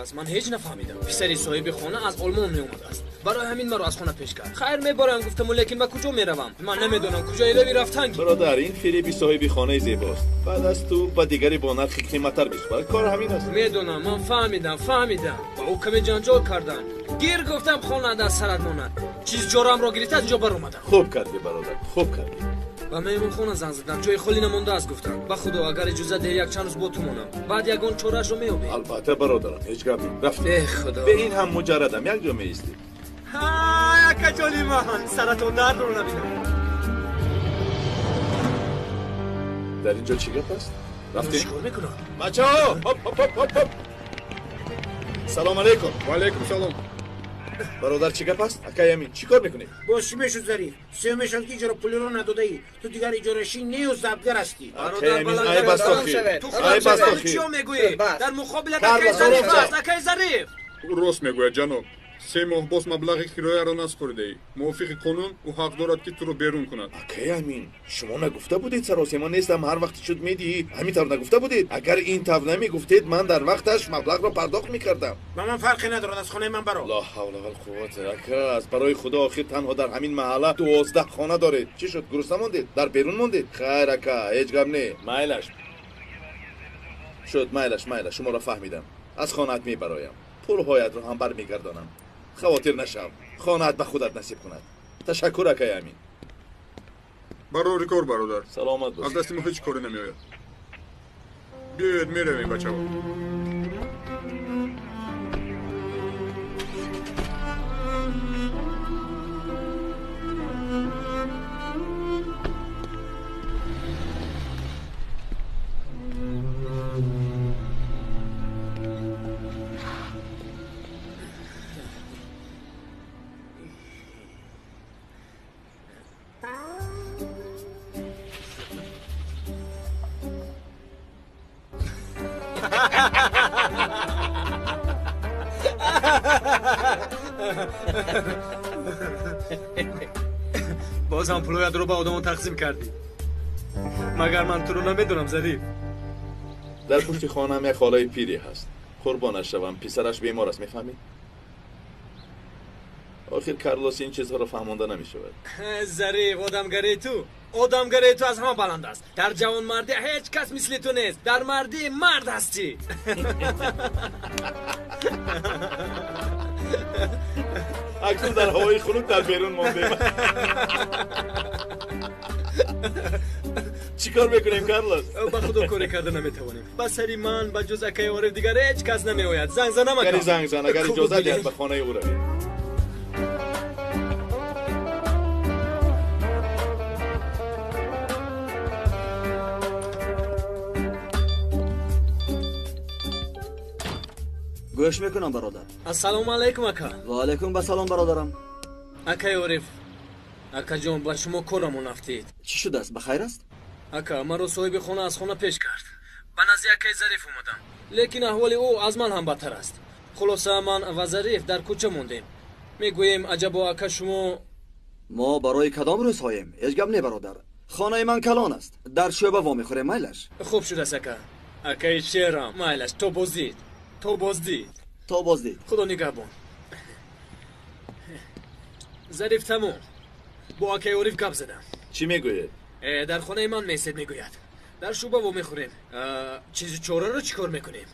шудааст, ман ҳеҷ нафаҳмидам. Писари соҳиби хона аз Олмон меомадааст. Барои ҳамин маро аз хона пеш кард. Хайр мебарам гуфтаму, лекин ба куҷо меравам? Ман намедонам куҷое рави рафтан. Бародар, ин фиреби соҳиби хонаи зебост. Баъд аз ту ба дигаре бо нархи қиматтар бисупорад. Кор ҳамин аст. Медонам, ман фаҳмидам, фаҳмидам. Ба ӯ каме ҷанҷол кардам. Гир гуфтам хона аз сарат монад. Чиз ҷорамро гирифта аз инҷо баромадам. Хуб кардӣ бародар, хуб кардӣ. Ба меҳмонхона занг задам, ҷои холӣ намондааст гуфтам. Ба худо агар иҷозат диҳӣ як чанд рӯз бо ту монам. Баъд ягон чораашро меёбем. Албатта бародарам, ҳеҷ гап нест. Рафтем. Э худо. Ба ин ҳам муҷаррадам, як ҷо меистем. Ҳа, акаҷони ман, саратон дардро набинам. Дар инҷо чӣ гап аст? Рафтем. Чӣ кор мекунам? Бачаҳо, ҳоп ҳоп ҳоп ҳоп ҳоп. Салом алейкум. Ва алейкум салом. Бародар, чӣ гап аст? Акай Амин, чӣ кор мекунӣ? Боз чӣ мешуд Зариф? Се мешуд ки иҷора пулиро надодаӣ. Ту дигар иҷорашин нею забтгар ҳастӣ. Акай Амин, айб аст охир. Ту Айб аст охир. чиё мегӯӣ? Дар муқобилат акай Зариф аст, акай Зариф. Рост мегӯяд ҷаноб. 3 моҳ боз маблағи кирояро насупоридаӣ. Мувофиқи қонун ӯ ҳақ дорад ки туро берун кунад. Акай Амин, шумо нагуфта будед саросема нестам, ҳар вақт шуд медиҳӣ. Ҳамин тавр нагуфта будед? Агар ин тавр намегуфтед, ман дар вақташ маблағро пардохт мекардам. Ба ман фарқе надорад, аз хонаи ман баро. Ла ҳавла вал қуввата. Ака, аз барои худо охир танҳо дар ҳамин маҳалла 12 хона доред. Чӣ шуд, гурусна мондед? Дар берун мондед? Хайр ака, ҳеҷ гап не. Майлаш шуд, майлаш, майлаш, шуморо фаҳмидам. Аз хонаат мебароям. Пулҳоятро ҳам бармегардонам. Хавотир нашав, хонаат ба худат насиб кунад. Ташаккур акай Амин. Барори кор бародар. Саломат бош. Аз дасти мо ҳеҷ коре намеояд. Биёед меравем бачаҳо. Боз ҳам пулҳоятро ба одамон тақсим кардӣ. Магар ман туро намедонам Зариф? Дар пушти хонаам як холаи пире ҳаст. Қурбонаш шавам, писараш бемор аст, мефаҳмӣ? Охир Карлос ин чизҳоро фаҳмонда намешавад. Зариф, одамгарии ту, одамгарии ту аз ҳама баланд аст. Дар ҷавонмардӣ ҳеҷ кас мисли ту нест. Дар мардӣ мард ҳастӣ. Акнун дар ҳавои хунук дар берун мондем. Чӣ кор мекунем Карлос? Ба худо коре карда наметавонем. Ба сари ман ба ҷуз акаи Ориф дигар ҳеҷ кас намеояд. Занг занам ака. Гари занг зан, агар иҷозат диҳад ба хонаи ӯ равем. Гӯш мекунам бародар. Ассалому алайкум ака. Ва алайкум ассалом бародарам. Акаи Ориф, акаҷон, ба шумо корамон афтид. Чӣ шудааст? Ба хайр аст? Ака, маро соҳиби хона аз хона пеш кард. Ба назди акаи Зариф омадам. Лекин аҳволи ӯ аз ман ҳам бадтар аст. Хулоса ман ва Зариф дар кӯча мондем. Мегӯем аҷабо ака шумо. Мо барои кадом рӯзҳоем? Ҳеҷ гап не бародар. Хонаи ман калон аст. Дар шӯъба вомехӯрем, майлаш? Хуб шудааст ака. Акаи шерам, майлаш, то боздид. То боздид. То боздид. Худо нигаҳбон. Зариф тамом. Бо акаи Ориф гап задам. Чӣ мегӯяд? Дар хонаи ман месед мегӯяд. Дар шӯъба вомехӯрем. Чизи чораро чӣ кор мекунем?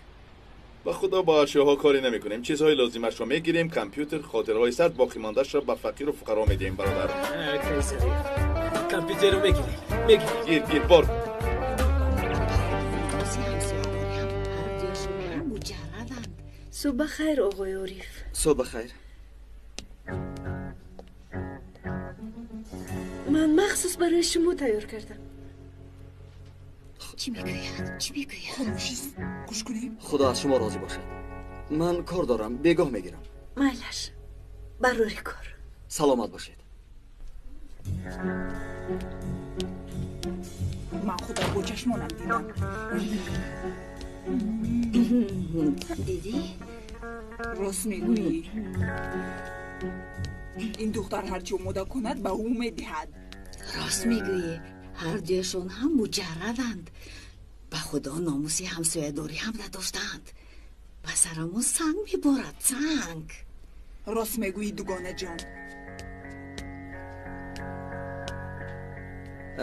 Ба худо бо ашёҳо коре намекунем. Чизҳои лозимашро мегирем, компютер, хотираҳои сард боқимондаашро ба фақиру фуқаро медиҳем бародар. Акаи Зариф, компютерро мегирем, мегирем. Гир, гир, бор. Субҳ бахайр оғои Ориф. Субҳ бахайр. Ман махсус барои шумо тайёр кардам. Чӣ мегӯяд? Чӣ мегӯяд? Хомӯш, гӯш кунем. Худо аз шумо розӣ бошад. Ман кор дорам, бегоҳ мегирам. Майлаш, барори кор. Саломат бошед. Ман худо бо чашмонам дидам. Дидӣ? Рост мегӯӣ. Ин духтар ҳарчи омода кунад ба ӯ медиҳад. Рост мегӯӣ. Ҳар дуяшон ҳам муҷарраданд. Ба худо номуси ҳамсоядорӣ ҳам надоштаанд. Ба сарамон санг меборад, санг. Рост мегӯӣ, дугонаҷон.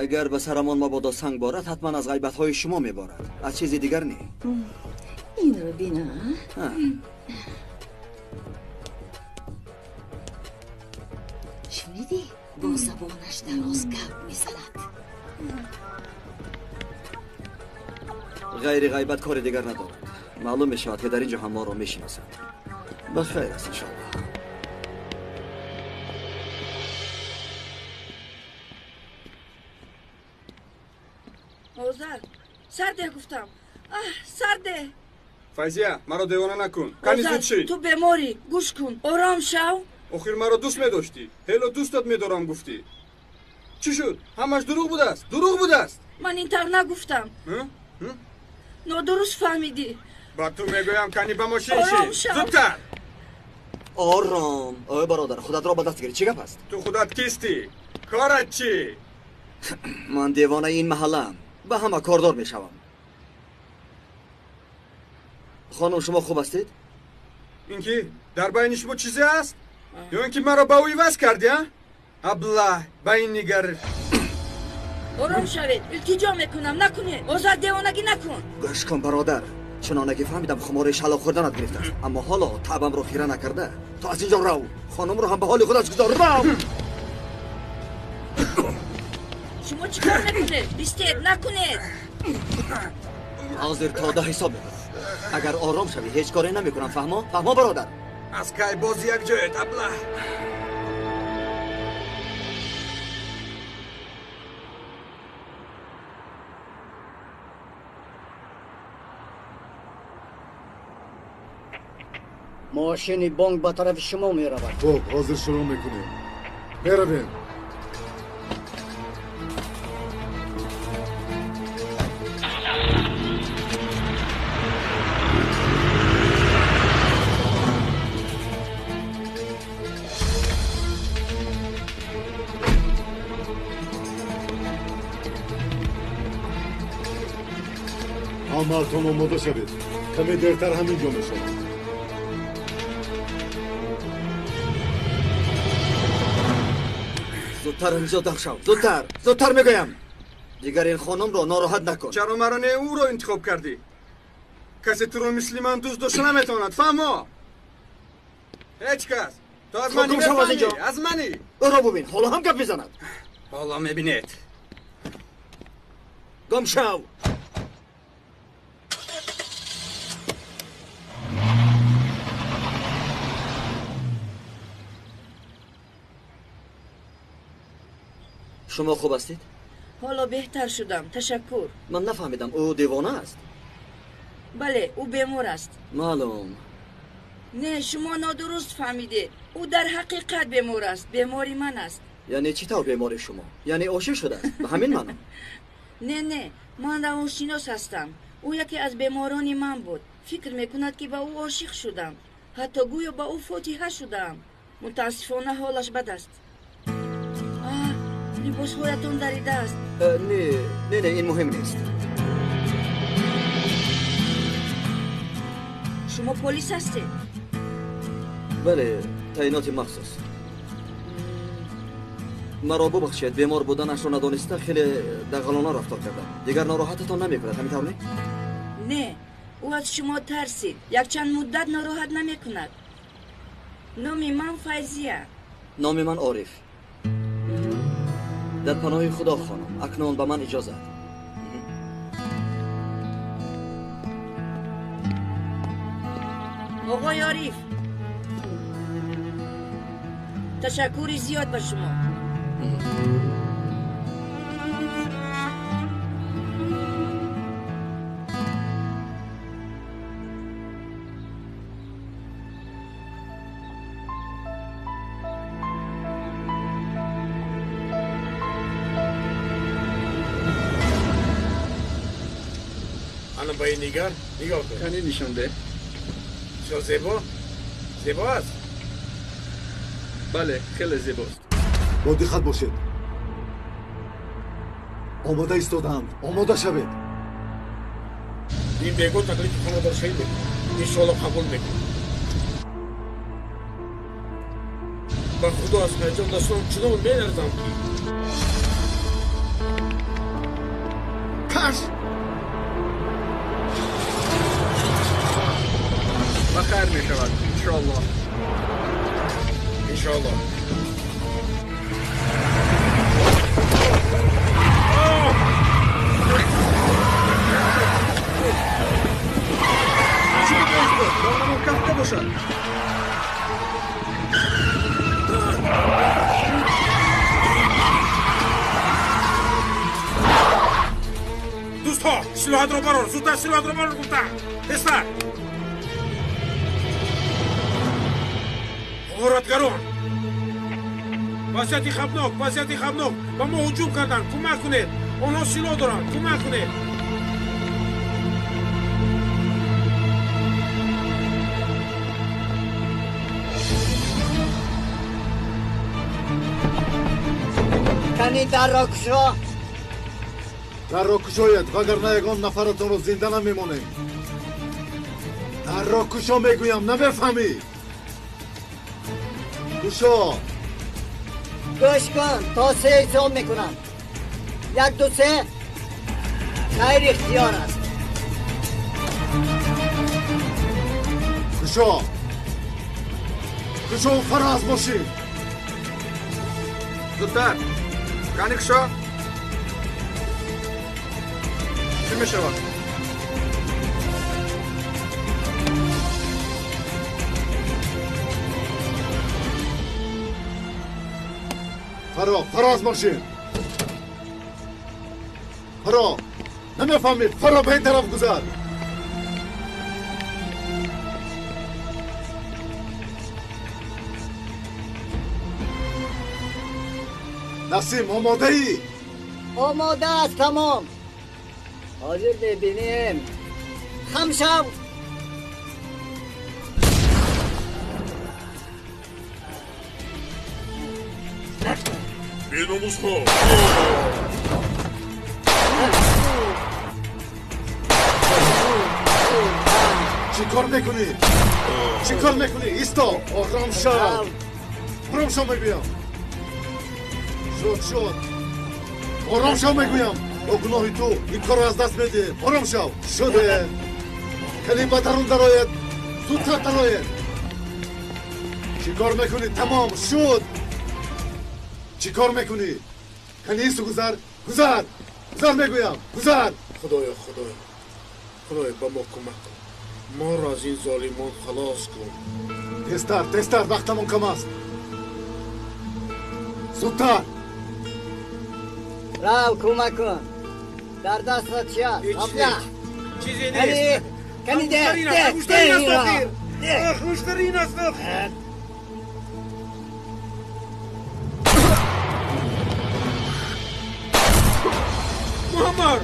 Агар ба сарамон мабодо санг борад, ҳатман аз ғайбатҳои шумо меборад, аз чизи дигар не. Инро бина. Шунидӣ? Бо забонаш дароз гап мезанад. Ғайри ғайбат кори дигар надорад. Маълум мешавад, ки дар ин ҷо ҳам моро мешиносад. Ба хайр аст, иншоаллоҳ. Озар, сарде гуфтам. Аҳ, сарде. Файзия, маро девона накун. Кани зуд шӣ. Ту беморӣ, гӯш кун, ором шав. Охир маро дӯст медоштӣ. Ҳело дӯстат медорам гуфтӣ. Чӣ шуд? Ҳамаш дурӯғ будааст? Дурӯғ будааст? Ман ин тавр нагуфтам. Нодуруст фаҳмидӣ. Ба ту мегӯям, кани ба мошин шӣ. Зудтар. Ором. Ой бародар, худатро ба даст гир. Чӣ гап аст? Ту худат кистӣ? Корат чӣ? Ман девонаи ин маҳаллаам. Ба ҳама кордор мешавам. Хонум, шумо хуб ҳастед? Ин ки дар байни шумо чизе аст? Ё ин ки маро ба ӯ иваз кардӣ, а? Аблаҳ, ба ин нигар. Ором шавед, илтиҷо мекунам, накунед. Озар, девонагӣ накун. Гӯш кун, бародар. Чуноне ки фаҳмидам, хумори шалоқ хӯрданат гирифтааст. Аммо ҳоло таъбамро хира накарда, ту аз ин ҷо рав. Хонумро ҳам ба ҳоли худаш гузор. Рав! Шумо чӣ кор мекунед? Истед, накунед. Ҳозир то 10 ҳисоб мекунам. Агар ором шавӣ, ҳеҷ коре намекунам. Фаҳмо? Фаҳмо, бародар? Аз кай боз як ҷоед, аблаҳ? Мошини бонк ба тарафи шумо меравад. Хуб, ҳозир шурӯъ мекунем. Меравем. Ҳамаатон омода шавед. Каме дертар ҳамин ҷо мешавад. Зудтар инҷо дар шав. Зудтар, зудтар мегӯям. Дигар ин хонумро нороҳат накун. Чаро маро не ӯро интихоб кардӣ? Касе туро мисли ман дӯст дошта наметавонад, фаҳмо? Ҳеҷ кас. Ту аз мани мефаҳмӣ, аз мани. Ӯро бубин, ҳоло ҳам гап мезанад. Ҳоло мебинед. Гум шав. Шумо хуб ҳастед? Ҳоло беҳтар шудам, ташаккур. Ман нафаҳмидам, ӯ девона аст? Бале, ӯ бемор аст. Маълум. Не, шумо нодуруст фаҳмидед. Ӯ дар ҳақиқат бемор аст, бемори ман аст. Яъне чӣ тавр бемори шумо? Яъне ошиқ шудааст? Ба ҳамин маъно? Не, не, ман равоншинос ҳастам. Ӯ яке аз беморони ман буд. Фикр мекунад, ки ба ӯ ошиқ шудам. Ҳатто гӯё ба ӯ фотиҳа шудаам. Мутаассифона ҳолаш бад аст. Либосҳоятон даридааст. Не, не, не, ин муҳим нест. Шумо полис ҳастед? Бале, таъиноти махсус. Маро бубахшед, бемор буданашро надониста хеле дағалона рафтор кардам. Дигар нороҳататон намекунад, ҳамин тавр не? Не, ӯ аз шумо тарсид. Якчанд муддат нороҳат намекунад. Номи ман Файзия. Номи ман Ориф. Дар паноҳи Худо, хонум. Акнун ба ман иҷозат. Оғои Ориф, ташаккури зиёд ба шумо. Ана ба ин нигар, нигоҳ кун. Кани нишон деҳ. Бисёр зебо. Зебо аст. Бале, хеле зебост. Бо диққат бошед. Омода истодаанд. Омода шавед. Ин бего таклифи хонадоршавӣ мекунад. Иншоалло қабул мекунам. Ба худо аз ҳаяҷон дастонам чунон меларзам ки. Каш! Ба хайр мешавад, иншоалло. Иншоалло. Чӣ буд? Роҳнамо кафта бошад. Дӯстҳо, силоҳатро барор, зудтар силоҳатро барор гуфтам. Тезтар. Ғоратгарон. Вазъияти хавфнок, вазъияти хавфнок. Ба мо ҳуҷум карданд. Кӯмак кунед. Онҳо силоҳ доранд. Кӯмак кунед. Кани дарро кушо. Дарро кушоед, вагарна ягон нафаратонро зинда намемонем. Дарро кушо мегӯям, намефаҳмӣ? Кушо. Гӯш кун, то се ҳисоб мекунам. 1, 2, 3. Хайр ихтиёр аст. Кушо. Кушо, фараз бошӣ. Зудтар. Кани кушо. Чӣ мешавад? Фаро, фаро аз мошин. Фаро, намефаҳмид. Фаро, ба ин тараф гузар. Насим, омодаӣ? Омода аст, тамом. Ҳозир мебинем. Хам шав. Беномусҳо! Чӣ кор мекунӣ? Чӣ кор мекунӣ? Исто! Ором шав! Ором шав мегӯям! Шуд, шуд! Ором шав мегӯям! Бо гуноҳи ту ин корро аз даст медиҳем. Ором шав! Шуде! Калим ба дарун дарояд! Зудтар дарояд! Чӣ кор мекунӣ? Тамом! Шуд! Чӣ кор мекунӣ? Кани исту гузар! Гузар! Гузар мегӯям! Гузар! Худоё, худоё, худоё, ба мо кӯмак кун. Моро аз ин золимон халос кун. Тезтар, тезтар, вақтамон кам аст. Зудтар! Рав, кӯмак кун. Дар дастат чи аст? Маблағ. Чизе нест. Кани де, де, де, де. Муштарин аст охир. Муаммар!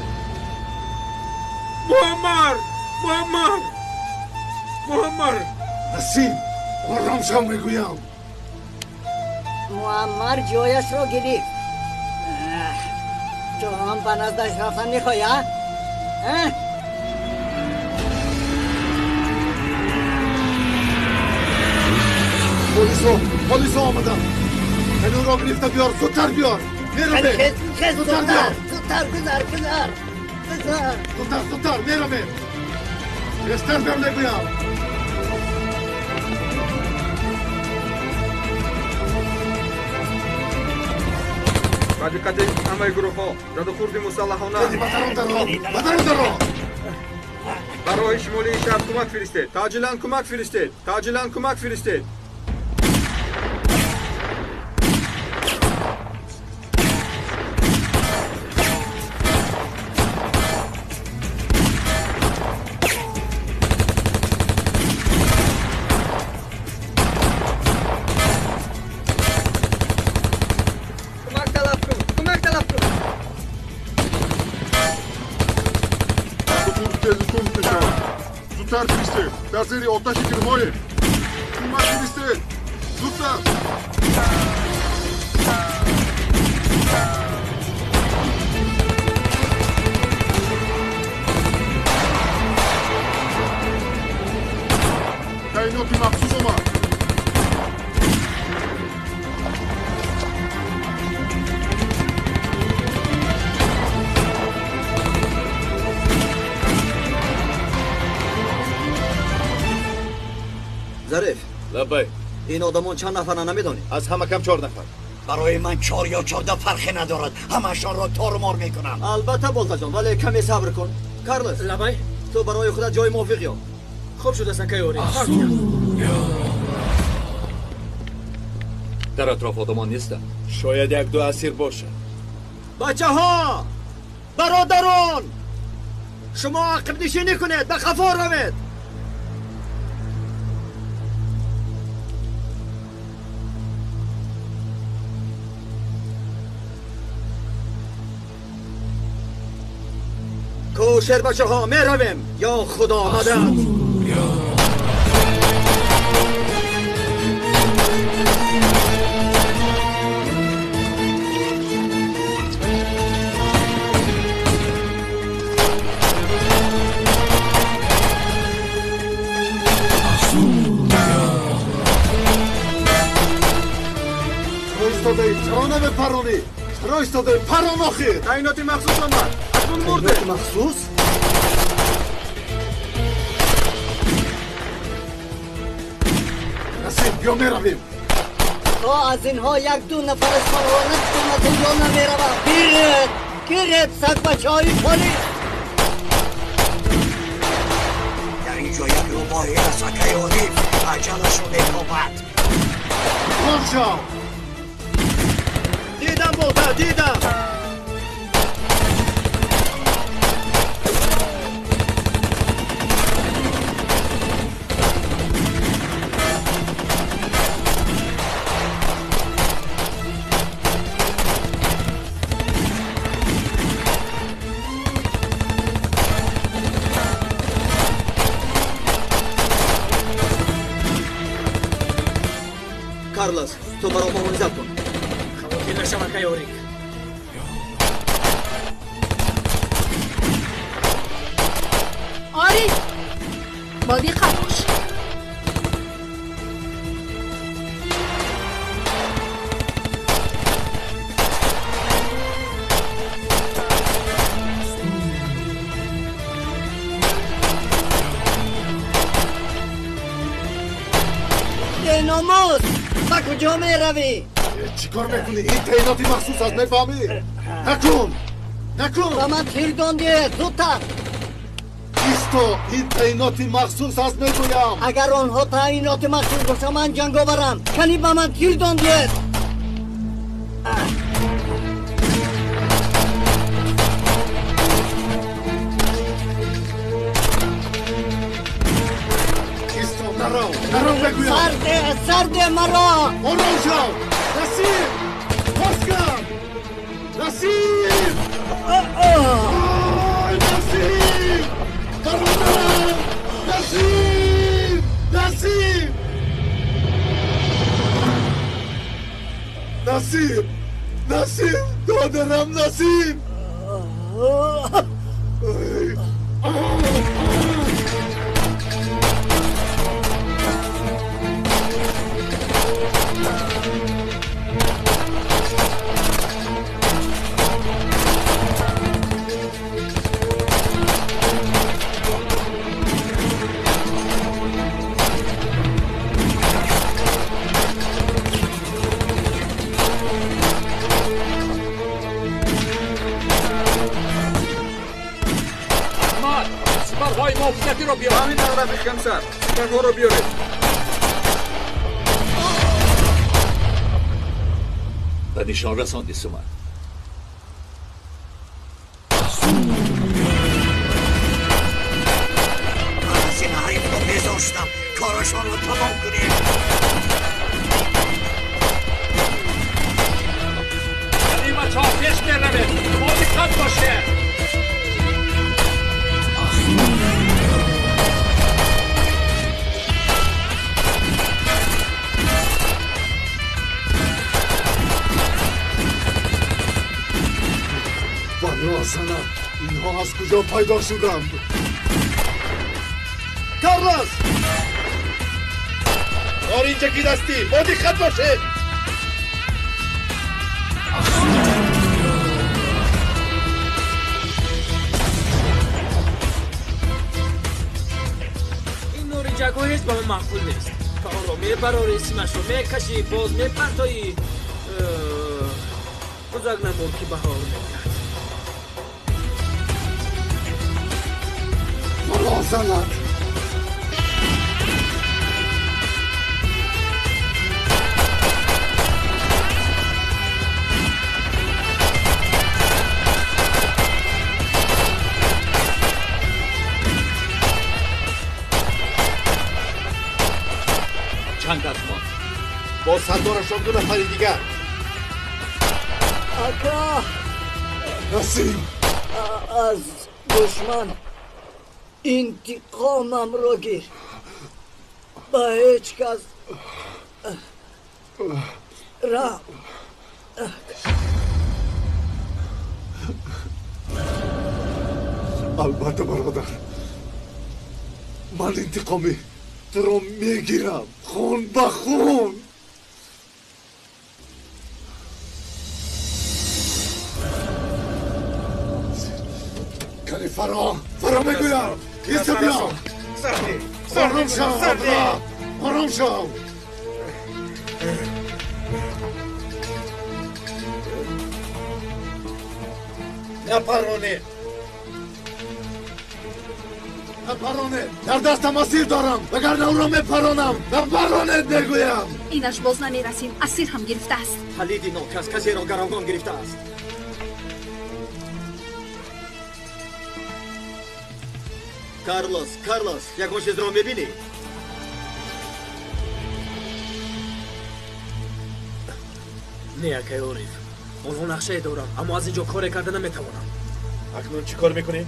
Муаммар! Муаммар! Муаммар! Насим, ором шав мегӯям. Муаммар ҷояшро гирифт. Ту ҳам ба наздаш рафтан мехоҳӣ, а? Полисо, полисо омаданд. Кани ӯро гирифта биёр, зудтар биёр. Меравем. Зудтар биёр. Зудтар гузар, гузар. Гузар. Зудтар, зудтар, меравем. Тезтар биёр мегӯям. Ба диққати ҳамаи гурӯҳҳо, задухурди мусаллаҳона. Ба дарун даро, ба дарун даро. Ба роҳи шимолии шаҳр кӯмак фиристед. Таъҷилан кӯмак фиристед. Таъҷилан кӯмак фиристед. Зудтар фиристед. Дар зери оташи тирмоем. Кӯмак фиристед. Зудтар. Лабай. Ин одамон чанд нафарна намедонӣ? Аз ҳама кам 4 нафар. Барои ман 4 ё 14 фарқе надорад. Ҳамаашонро торумор мекунам. Албатта Болтаҷон, вале каме сабр кун. Карлос. Лабай. Ту барои худат ҷои мувофиқ ёб. Хуб шудааст, акаи Ориф. Дар атроф одамон нестанд. Шояд 1-2 асир бошад. Бачаҳо! Бародарон! Шумо ақибнишинӣ кунед, ба қафо равед. کوشر بچه‌ها می‌رویم. یا خدا مدد. چرا نمیپرونی؟ چرا ایستاده‌ای؟ پران آخر! تعیینات مخصوص آمد. اکنون مرده. تعیینات مخصوص؟ نسیم بیا میرویم. تا از اینها 1-2 نفرشان را نکشم از اینجا نمیروم. گیرید گیرید سگ بچه‌های پلیس. در اینجا یک روباهی است اکای عارف، عجلش رو میکوبد. گم شو. دیدم بولتا، دیدم. کارلوس، تو برای ما محافظت کن. خواطر نشو اکای عارف. عارف، با دقت باش. ناموس، با کجا می روی؟ چیکار میکنی؟ این تعییناتی مخصوص است، میفهمی؟ نکن نکن. به من تیر داندی، زودتر. ایستا، این تعییناتی مخصوص است میگویم. اگر آنها تعیینات مخصوص باشند من جنگاورم. کنی به من تیر داندی. ایستا، نرو نرو میگویم. سرده سرده مرا. آرام شو. نسیم، باز کن. نسیم، آی نسیم، برادرم، نسیم، نسیم، نسیم، نسیم، دادرم نسیم. سپرهای محافظتی رو بیار. همین رفیق کمسر، سپرها رو بیارید. به نشان رساندی سومر. من از این حریف رو بیزار شدم. کارشان رو تمام کنیم. این بچه ها پیش میروید. با دقت باشه. بلا زنم، اینها از کجا پیدا شدند؟ کارلوس، نارنجکی دستی، با دقت باشید. این نارنجک ها هیچ به من معقول نیست. Ака, онро мебарорӣ, симашро мекашӣ, боз мепартоӣ. Бузак намуд, ки баҳор меояд. Маро занад. Чанд аз мо бо сардорашон 2 нафари дигар. Ака, Насим, аз душман интиқомамро гир. Ба ҳеҷ кас раҳм. Албатта, бародар, ман интиқоми туро мегирам, хун ба хун. Кани фаро, фаро мегӯям, иста биё. Ором шав, ором шав. Напаронед, напаронед. Дар дастам асир дорам, вагарна ӯро мепаронам. Напаронед, мегӯям. Инаш боз намерасим, асир ҳам гирифтааст. Палиди нокас касеро гаравгон гирифтааст. Карлос, Карлос, ягон чизро мебинӣ? Не, акай Ориф, онҳо нақшае доранд, аммо аз ин ҷо коре карда наметавонам. Акнун чӣ кор мекунем?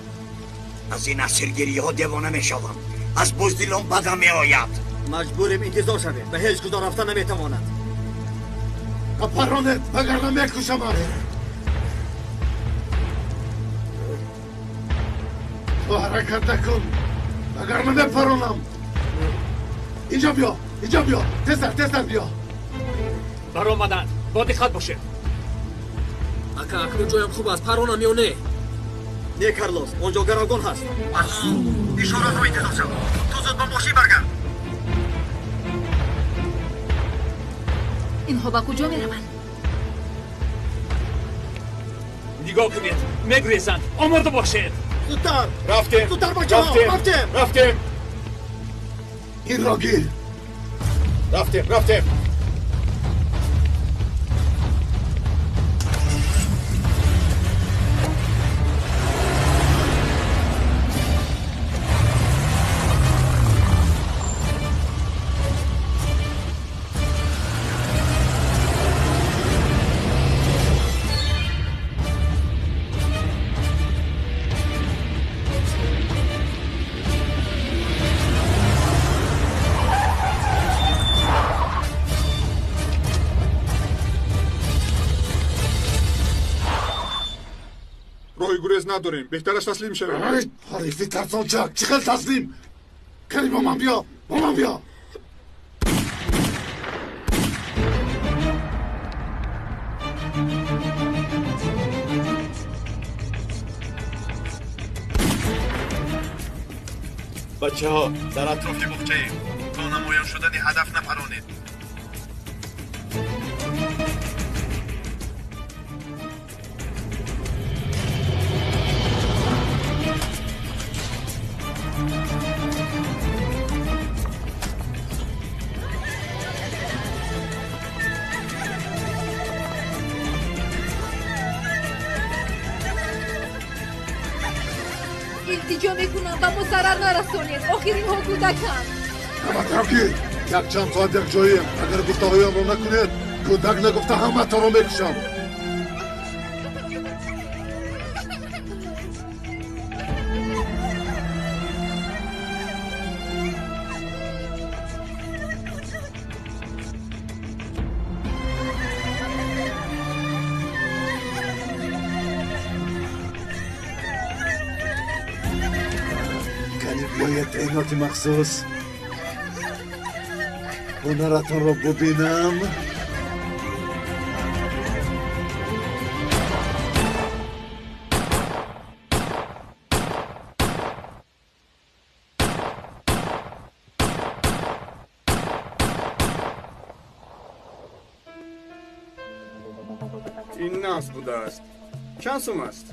Аз ин асиргириҳо девона мешавам. Аз буздилон бадам меояд. Маҷбурем интизор шавем, ба ҳеҷ куҷо рафта наметавонад. Напаронед, вагарна мекушамад. Ту ҳаракат накун, вагарна мепаронам. Инҷо биё, инҷо биё, тезтар, тезтар биё. Баромаданд, бо диққат бошед. Ака, акнун ҷоям хуб аст, паронам ё не? Не, Карлос, он ҷо гаравгон ҳаст. Ишораро интизор шав. Ту зуд ба мошин баргард. Инҳо ба куҷо мераванд? Нигоҳ кунед, мегурезанд. Омода бошед. Зудтар! Рафтем! Зудтар, бачаҳо! Рафтем! Рафтем! Инро гир! Рафтем, рафтем! Надорем, беҳтараш таслим шавем. Ҳарифи тарсончак, чӣ хел таслим? Кани бо ман биё, бо ман биё. Бачаҳо, дар атрофи буғчаем. То намоён шудани ҳадаф напаронед. Илтиҷо мекунам, ба мо зарар нарасонед. Охир инҳо кӯдаканд. Ҳаматро гир. Якчанд соат якҷоем. Агар гуфтаҳоямро накунед, кӯдак нагуфта ҳаматонро мекушам. Биёед, эноти махсус, ҳунаратонро бубинам. Ин нағз будааст. Чанд сум аст?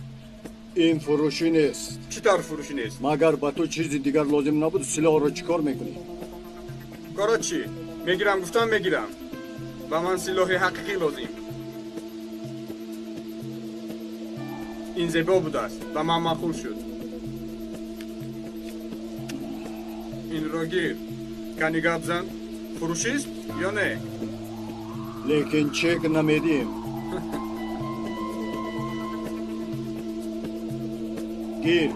Ин фурӯшӣ нест. Чӣ тавр фурӯшӣ нест? Магар ба ту чизи дигар лозим набуд, силоҳро чӣ кор мекунӣ? Коро чӣ? Мегирам гуфтам мегирам. Ба ман силоҳи ҳақиқӣ лозим. Ин зебо будааст, ба ман маъқул шуд. Инро гир. Кани гап зан. Фурӯшист ё не? Лекин чек намедиҳем. Гир.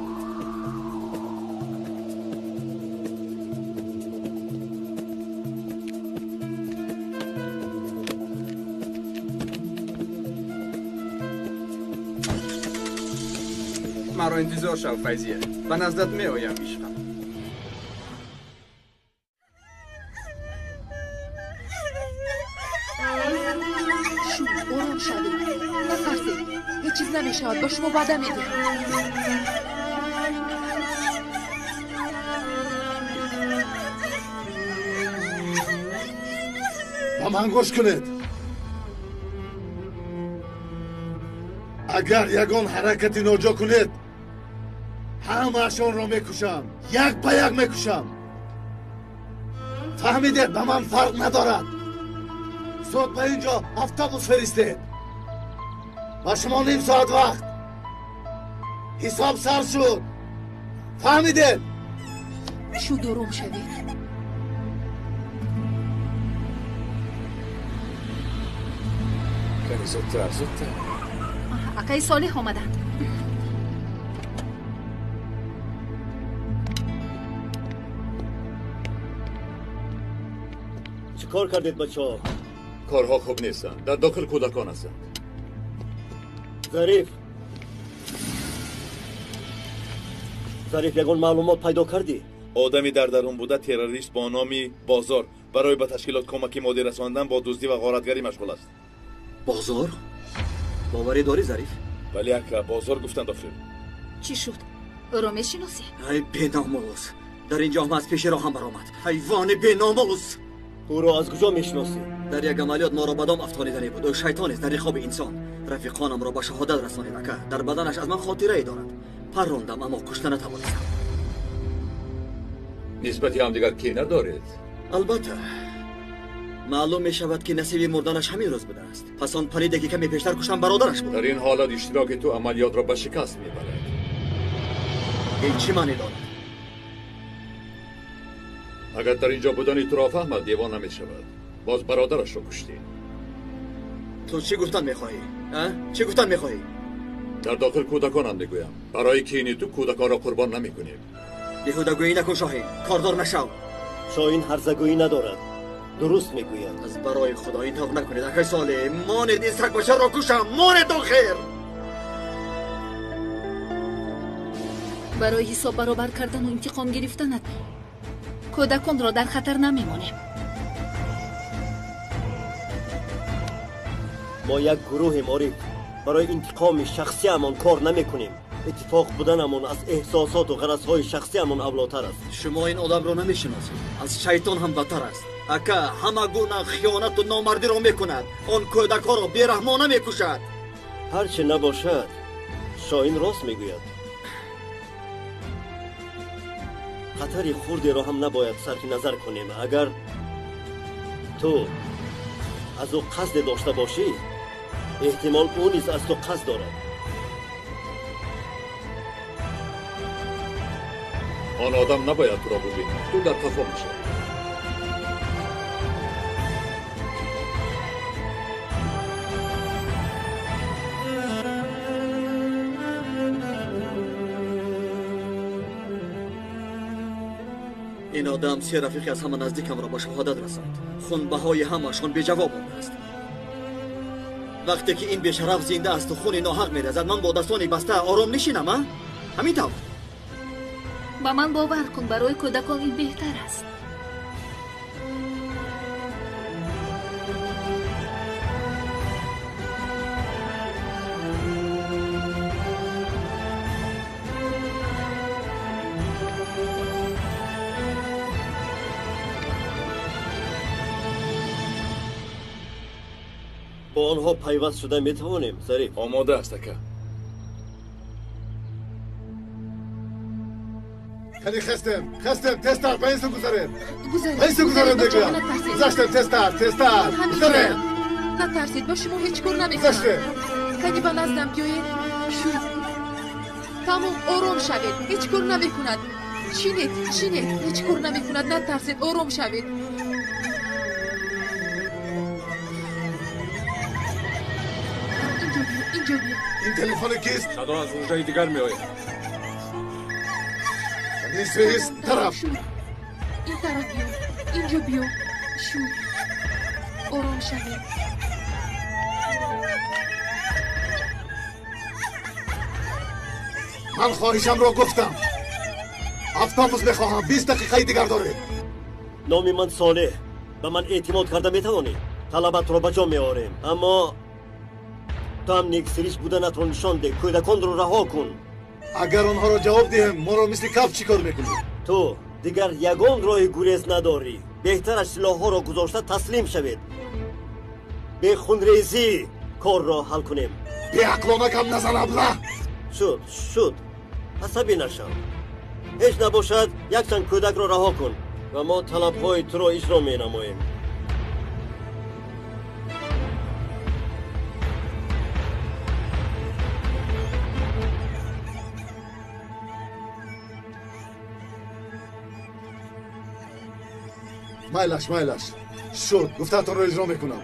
Маро интизор шав, Файзия. Ба наздат меоям, ишқам. Шуд, ором шавед. Натарсед. Ҳеҷ чиз намешавад. Ба шумо ваъда медиҳам. Ба ман гӯш кунед. Агар ягон ҳаракати ноҷо кунед, ҳамаашонро мекушам. Як ба як мекушам. Фаҳмидед, ба ман фарқ надорад. Зуд ба ин ҷо автобус фиристед. Ба шумо ним соат вақт. Ҳисоб сар шуд. Фаҳмидед? Шуд, ором шавед. Кани зудтар, зудтар. Акаи Солеҳ омаданд. Чӣ кор кардед, бачаҳо? Корҳо хуб нестанд. Дар дохил кӯдакон ҳастанд. Зариф, Зариф, ягон маълумот пайдо кардӣ? Одами дар дарун буда террорист бо номи Бозор барои ба ташкилот кӯмаки моддӣ расондан бо дуздӣ ва ғоратгарӣ машғул аст. Бозор? Боварӣ дорӣ, Зариф? Бале, ака, Бозор гуфтанд охир. Чӣ шуд? Ӯро мешиносӣ? Ай беномус! Дар ин ҷо ҳам аз пеши роҳам баромад. Ҳайвони беномус! Ӯро аз куҷо мешиносӣ? Дар як амалиёт моро ба дом афтонидане буд. Ӯ шайтонест дар риқоби инсон. Рафиқонамро ба шаҳодат расонид, ака. Дар баданаш аз ман хотирае дорад. Паррондам, аммо кушта натавонистам. Нисбати ҳамдигар кина доред? Албатта. Маълум мешавад, ки насиби мурданаш ҳамин рӯз будааст. Пас он палиде, ки каме пештар куштам, бародараш буд. Дар ин ҳолат иштироки ту амалиётро ба шикаст мебарад. Ин чӣ маъне дорад? Агар дар ин ҷо будани туро фаҳмад, девона мешавад. Боз бародарашро куштӣ. Ту чӣ гуфтан мехоҳӣ? Чӣ гуфтан мехоҳӣ? Дар дохил кӯдаконам мегӯям. Барои кини ту кӯдаконро қурбон намекунем. Беҳудагӯӣ накун, Шоҳин. Кордор нашав. Шоҳин ҳарзагӯӣ надорад. Дуруст мегӯяд. Аз барои Худо ин тавр накунед, акай Солеҳ. Монед ин сагбачаро кушам. Монед охир. Барои ҳисоб баробар кардану интиқом гирифтанат кӯдаконро дар хатар намемонем. Мо як гурӯҳем, Ориф. Барои интиқоми шахсиамон кор намекунем. Иттифоқ буданамон аз эҳсосоту ғаразҳои шахсиамон авлотар аст. Шумо ин одамро намешиносед. Аз шайтон ҳам бадтар аст. Ака, ҳама гуна хиёнату номардиро мекунад. Он кӯдакҳоро бераҳмона мекушад. Ҳар чӣ набошад, Шоҳин рост мегӯяд. Хатари хурдеро ҳам набояд сарфи назар кунем. Агар ту аз ӯ қасде дошта бошӣ, эҳтимол ӯ низ аз ту қасд дорад. Он одам набояд туро бубинад. Ту дар қафо мешавӣ. Ин одам се рафиқи аз ҳама наздикамро ба шаҳодат расонд. Хунбаҳои ҳамашон беҷавоб мондааст. Вақте ки ин бешараф зинда асту хуни ноҳақ мерезад, ман бо дастони баста ором нишинам, а? Ҳамин тавр. Ба ман бовар кун, барои кӯдакон ин беҳтар аст. Бо онҳо пайваст шуда метавонем, Зариф? Омода аст, ака. Кани хестем, хестем, тезтар, ба ин су гузарем. Ба ин су гузарем, мегӯям. Гузаштем, тезтар, тезтар, гузарем. Натарсед, ба шумо ҳеҷ кор намекунам. Гузаштем. Кани ба наздам биёед. Шуд. Тамом, ором шавед. Ҳеҷ кор намекунад. Шинед, шинед. Ҳеҷ кор намекунад. Натарсед, ором шавед. Инҷо биё, инҷо биё. Ин телефони кист? Садо аз ҳуҷраи дигар меояд. Ин тараф. Ин тараф биё. Инҷо биё. Шуд. Ором шавед. Ман хоҳишамро гуфтам. Автобус мехоҳам. 20 дақиқаи дигар доред. Номи ман Солеҳ. Ба ман эътимод карда метавонӣ. Талабатро ба ҷо меорем. Аммо ту ҳам нексириш буданатро нишон деҳ. Кӯдаконро раҳо кун. Агар онҳоро ҷавоб диҳем, моро мисли каф чӣ кор мекунӣ? Ту дигар ягон роҳи гурез надорӣ. Беҳтараш силоҳҳоро гузошта таслим шавед. Бехунрезӣ корро ҳал кунем. Беақлона гап назан, абла! Шуд, шуд. Асабӣ нашав. Ҳеҷ набошад, якчанд кӯдакро раҳо кун ва мо талабҳои туро иҷро менамоем. Майлаш, майлаш. Шуд, гуфтаатонро иҷро мекунам.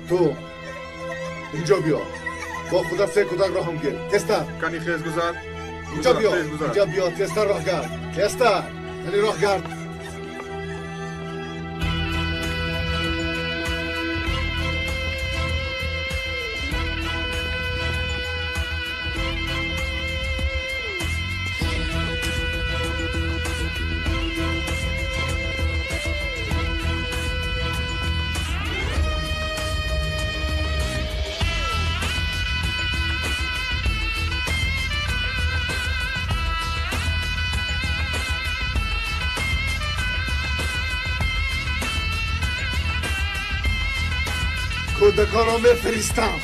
Ту инҷо биё. Бо худат се кӯдакро ҳам гир. Тезтар. Кани хез гузар. Инҷо биё, инҷо биё, тезтар роҳ гард. Тезтар. Кани роҳ гард. Кӯдаконро мефиристам.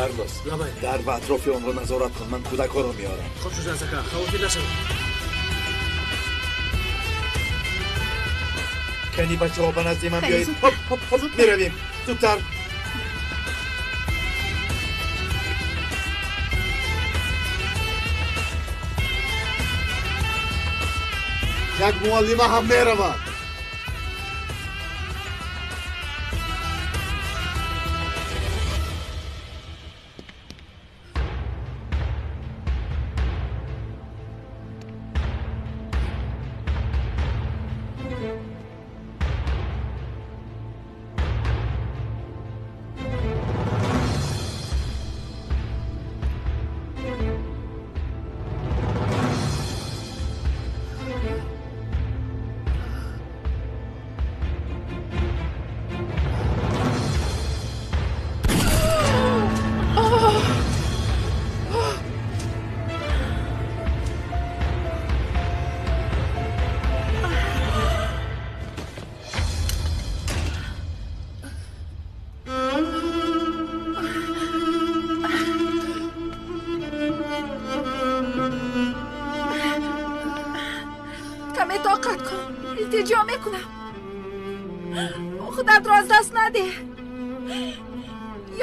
Карлос, дар ва атрофи онро назорат кун. Ман кӯдакҳоро меорам. Хуб шуд, ака, хавотир нашавед. Кани бачаҳо, ба назди ман биёед. Хоп, хоп, хоп, меравем. Зудтар. Як муаллима ҳам меравад. Тоқат кун, илтиҷо мекунам. Худатро аз даст надеҳ.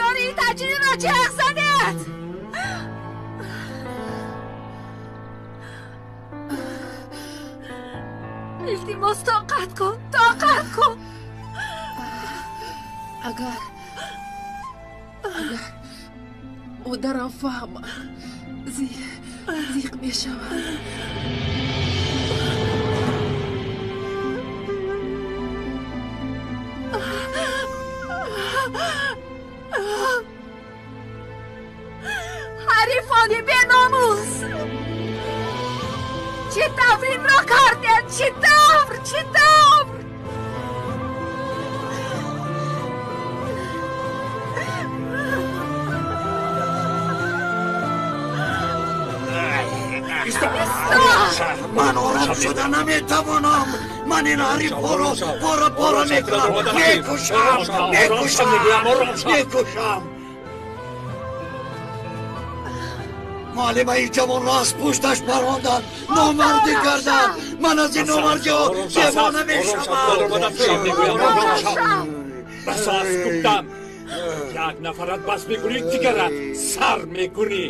Ёри таҷриро чеғ занед. Илтимос, тоқат кун, тоқат кун. Агар бо Модарам фаҳмад, зиқ мешавад. Ҳарифони беномус! Чӣ тавр инро кардед? Чӣ тавр? Чӣ тавр? Ман ором шуда наметавонам. Ман ин ҳарифҳоро пора пора мекунам. Мекушам, мекушам, мекушам. Муаллимаи ҷавонро аз пушташ баронданд, номардӣ карданд. Ман аз ин номардиҳо девона мешавам. Бас аст, гуфтам. Як нафарат бас мекунӣ, дигарат сар мекунӣ.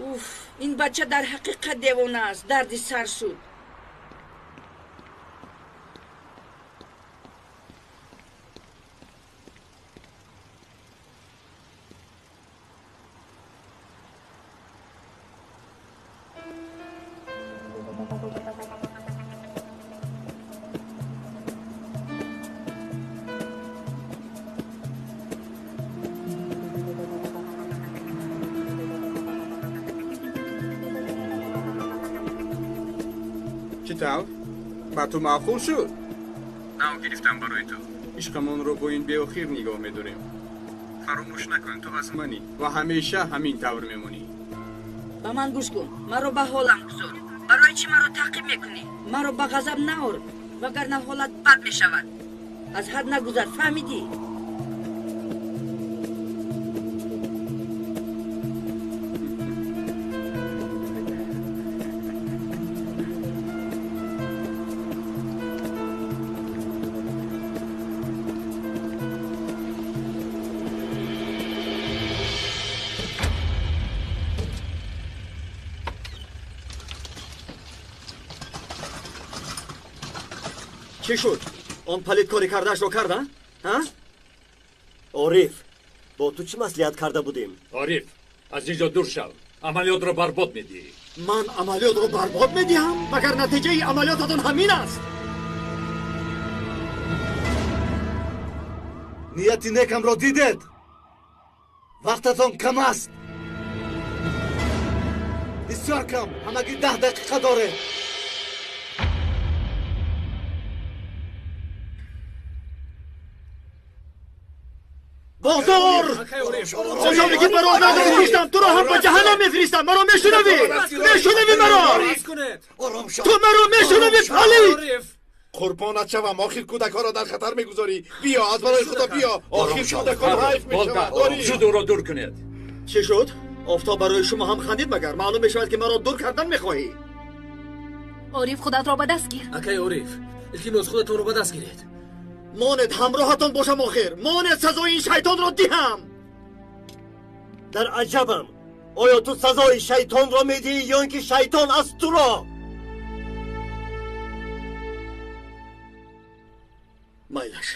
Уф, ин бача дар ҳақиқат девона аст, дарди сар шуд. Чӣ тавр? Ба ту маъқул шуд? Нав гирифтам барои ту. Ишқамонро бо ин беохир нигоҳ медорем. Фаромӯш накун, ту аз манӣ ва ҳамеша ҳамин тавр мемонӣ. Ба ман гӯш кун, маро ба ҳолам гузор. Барои чӣ маро таъқиб мекунӣ? Маро ба ғазаб наор, вагарна ҳолат бад мешавад. Аз ҳад нагузар, фаҳмидӣ? Чӣ шуд? Он палид кори кардаашро кард, а? Ориф, бо ту чӣ маслиҳат карда будем? Ориф, аз ин ҷо дур шав. Амалиётро барбод медиҳӣ. Ман амалиётро барбод медиҳам? Магар натиҷаи амалиётатон ҳамин аст? Нияти некамро дидед? Вақтатон кам аст. Бисёр кам, ҳамагӣ 10 дақиқа доред. Бозор! Оҷоники маро надорӣ куштам, туро ҳам ба ҷаҳаннам мефиристам. Маро мешунавӣ? Мешунавӣ маро? Ту маро мешунавӣ, палид? Қурбонат шавам, охир кӯдакҳоро дар хатар мегузорӣ. Биё, аз барои худо биё. Охир кӯдакон ҳайф мешавад. Зуд ӯро дур кунед. Чӣ шуд? Офтоб барои шумо ҳам хандид магар? Маълум мешавад ки маро дур кардан мехоҳӣ. Ориф, худатро ба даст гир. Акай Ориф, илтимос худатонро ба даст гиред. Монед ҳамроҳатон бошам охир. Монед сазои ин шайтонро диҳам. Дар аҷабам. Оё ту сазои шайтонро медиҳӣ ё ин ки шайтон аз туро? Майлаш.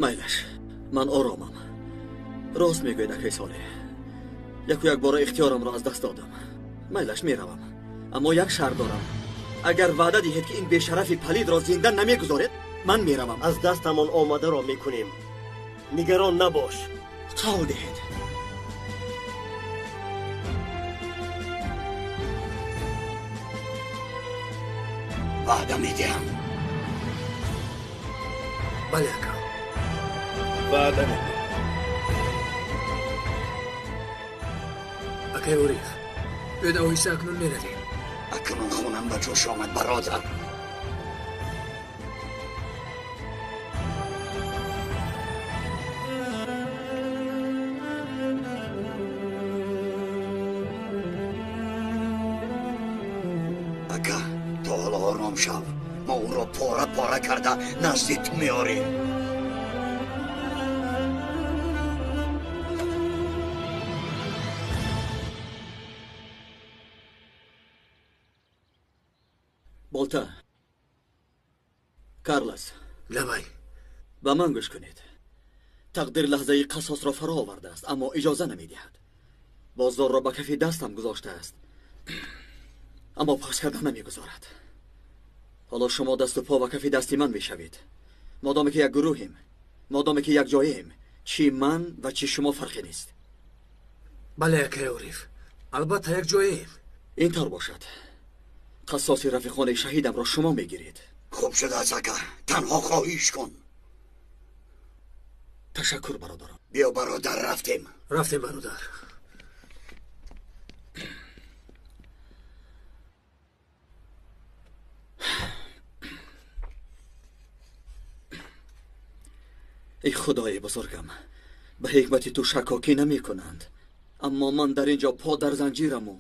Майлаш, ман оромам. Рост мегӯед, акай Солеҳ. Яку як бора ихтиёрамро аз даст додам. Майлаш, меравам. Аммо як шарт дорам. Агар ваъда диҳед, ки ин бешарафи палидро зинда намегузоред, ман меравам. Аз дастамон омадаро мекунем. Нигарон набош. Қавл диҳед. Ваъда медиҳам. Бале, ака. Ваъда медиҳам. Акай Ориф, биёед оҳиста акнун меравем. Акнун хунам ба ҷӯш омад, бародар. Ором шав. Мо ӯро пора пора карда назди ту меорем. Болта, Карлос. Лабай. Ба ман гӯш кунед. Тақдир лаҳзаи қасосро фаро овардааст, аммо иҷоза намедиҳад. Бозорро ба кафи дастам гузоштааст, аммо пахш карда намегузорад. Ҳоло шумо дасту по ва кафи дасти ман мешавед. Модоме ки як гурӯҳем, модоме ки як ҷоем, чӣ ман ва чӣ шумо фарқе нест. Бале, акай Ориф, албатта як ҷоем. Ин тавр бошад. Қассоси рафиқони шаҳидамро шумо мегиред. Хуб шудааст, ака. Танҳо хоҳиш кун. Ташаккур, бародарам. Биё, бародар, рафтем. Рафтем, бародар. Эй худои бузургам, ба ҳикмати ту шаккокӣ намекунанд, аммо ман дар ин ҷо по дар занҷираму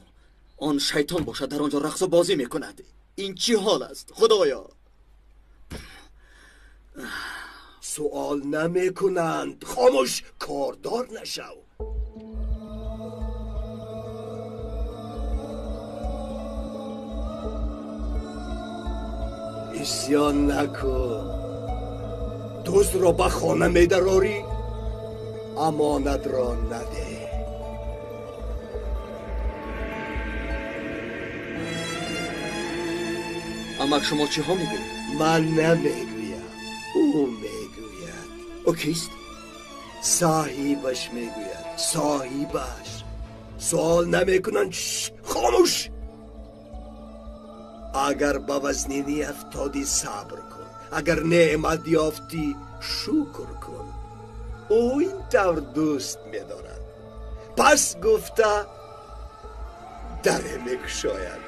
он шайтон бошад дар он ҷо рақсу бозӣ мекунад. Ин чӣ ҳол аст, худоё? Суол намекунанд. Хомӯш, кордор нашав. Исьён накун. Дузро ба хона медарорӣ, амонатро надеҳ. Амак, шумо чиҳо мегӯед? Ман намегӯям, ӯ мегӯяд. Ӯ кист? Соҳибаш мегӯяд, соҳибаш. Суол намекунанд. Хомӯш. Агар ба вазнинӣ афтодӣ, сабр кун. Агар неъмат ёфтӣ, шукр кун. Ӯ ин тавр дӯст медорад. Пас гуфта даре мекушояд.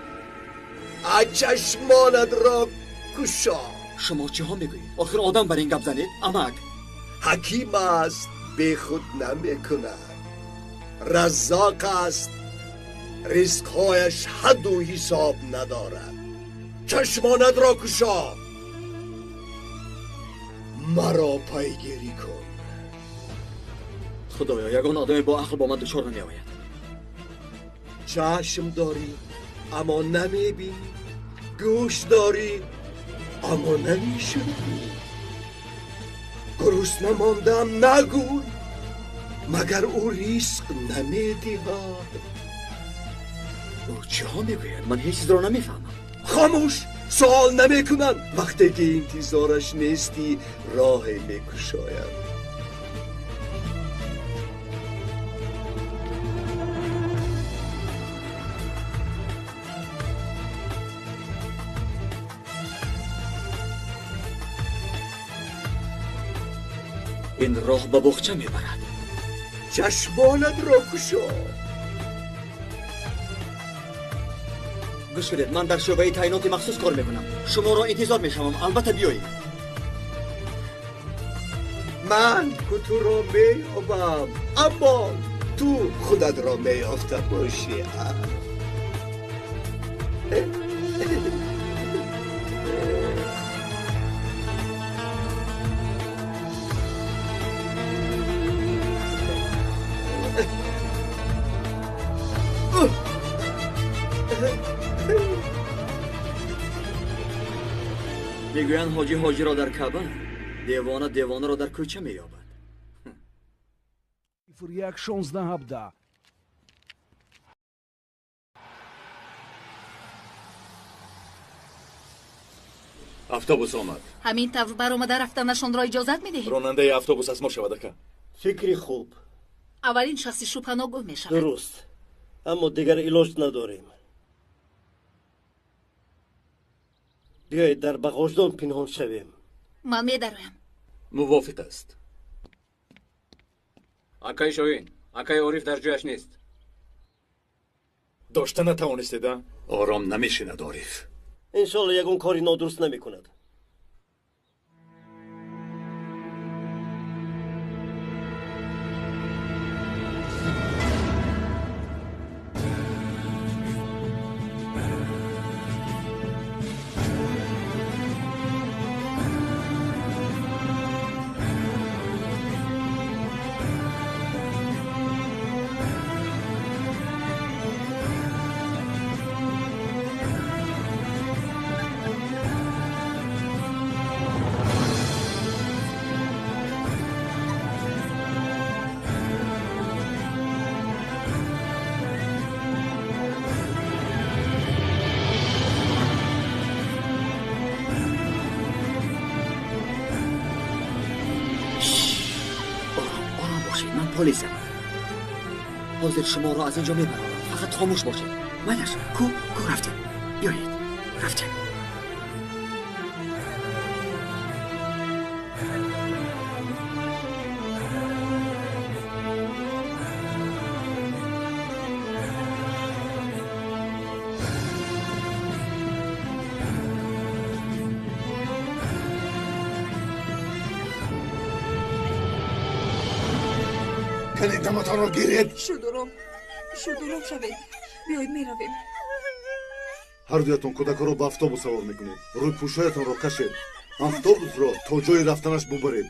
Чашмонатро кушо. Шумо чиҳо мегӯед? Охир одам бар ин гап занед, амак. Ҳаким аст, бехуд намекунад. Раззоқ аст, ризқҳояш ҳадду ҳисоб надорад. Чашмонатро кушо. Маро пайгирӣ кун. Худоё, ягон одаме бо ақл бо ман дучор намеояд. Чашм дорӣ, аммо намебинӣ. Гӯш дорӣ, аммо намешунавӣ. Гурусна мондам нагӯй, магар ӯ ризқ намедиҳад. Ӯ чиҳо мегӯяд? Ман ҳеҷ чизро намефаҳмам. Хомӯш, суол намекунанд. Вақте ки интизораш нестӣ, роҳе мекушояд. Ин роҳ ба боғча мебарад. Чашмонатро кушо. Гӯш кунед, ман дар шӯъбаи таъиноти махсус кор мекунам. Шуморо интизор мешавам, албатта биёед. Ман туро меёбам, аммо ту худатро меёфта бошӣ. Мегӯянд ҳоҷӣ ҳоҷиро дар Каъба, девона девонаро дар кӯча меёбад. 1 16 17. Автобус омад. Ҳамин тавр баромада рафтанашонро иҷозат медиҳед? Ронандаи автобус аз мо шавад, ака. Фикри хуб. Аввалин шахси шубҳанок ӯ мешавад. Дуруст, аммо дигар илоҷ надорем. Биёед дар бағождон пинҳон шавем. Ман медароям. Мувофиқ аст. Акаи Шоҳин, акаи Ориф дар ҷояш нест. Дошта натавонистед, а? Ором намешинад Ориф. Иншолло ягон кори нодуруст намекунад. полисам. Ҳозир шуморо аз инҷо мебарам. Фақат хомӯш бошед. Майлаш, ку рафтем. Биёед, рафтем. Калидаматонро гиред. Шуд ором, шуд ором шавед. Биёед меравем. Ҳар дуятон кӯдакҳоро ба автобус савор мекунед. Рӯйпӯшоятонро кашед. Автобусро то ҷои рафтанаш бубаред.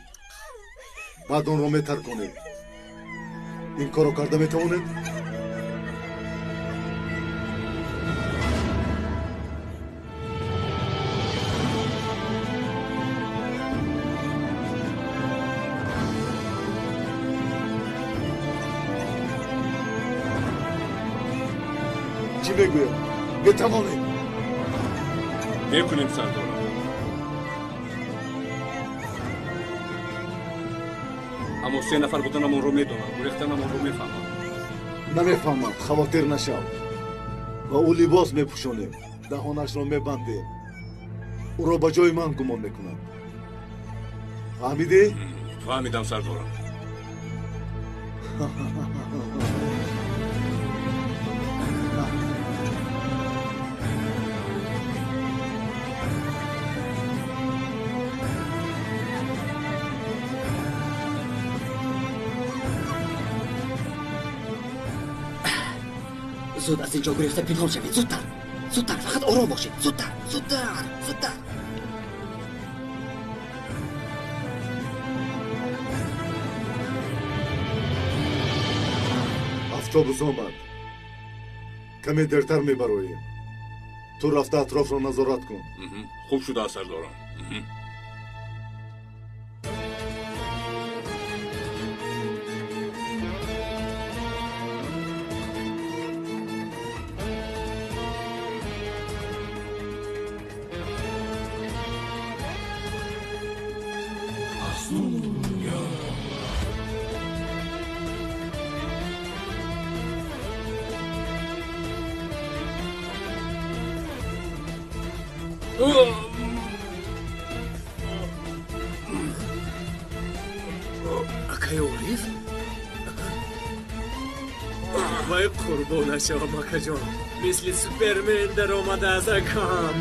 Баъд онро метарконед. Ин корро карда метавонед? Чӣ мегӯям? Метавонед? Мекунем, сардорам. Аммо се нафар буданамонро медонам, гурехтанамонро мефаҳмам. Намефаҳмам, хавотир нашав. Ба ӯ либос мепӯшонем, даҳонашро мебандем. Ӯро ба ҷои ман гумон мекунад. Фаҳмидӣ? Фаҳмидам, сардорам. Зуд аз инҷо гурехта пинҳон шавед. Зудтар, зудтар, фақат ором бошед. Зудтар, зудтар, зудтар. Автобус омад. Каме дертар мебароем. Ту рафта атрофро назорат кун. Хуб шудааст, сардорам. Акай Ориф? Вай қурбона шавам, акаҷон. Мисли Супермен даромадааст, акам.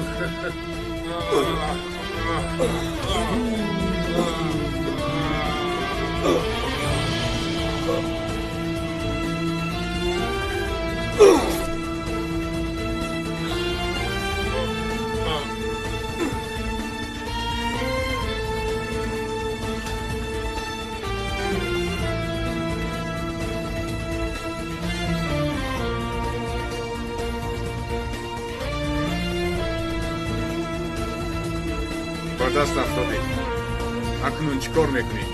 Ба даст афтодӣ. Акнун чӣ кор мекунӣ?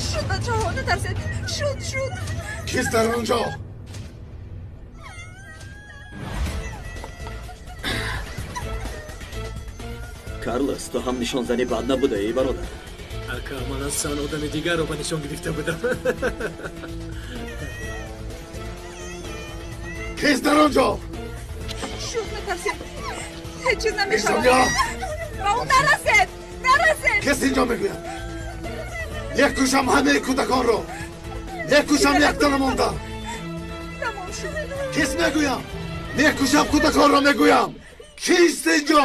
Шуд, бачаҳо, натарсед. Шуд, шуд. Кист дар он ҷо? Карлос, ту ҳам нишонзанӣ бад набудаӣ, бародар. Ака, ман аз чанд одами дигарро ба нишон гирифта будам. Кист дар он ҷо? Шуд, натарсед. Ҳеҷ чиз намешавад. Ба ӯ нарасед, нарасед. Кист инҷо мегӯяд? Мекушам ҳамаи кӯдаконро. Мекушам якта намонда. Тамом шуд. Кист мегӯям? Мекушам кӯдаконро мегӯям. Кист инҷо?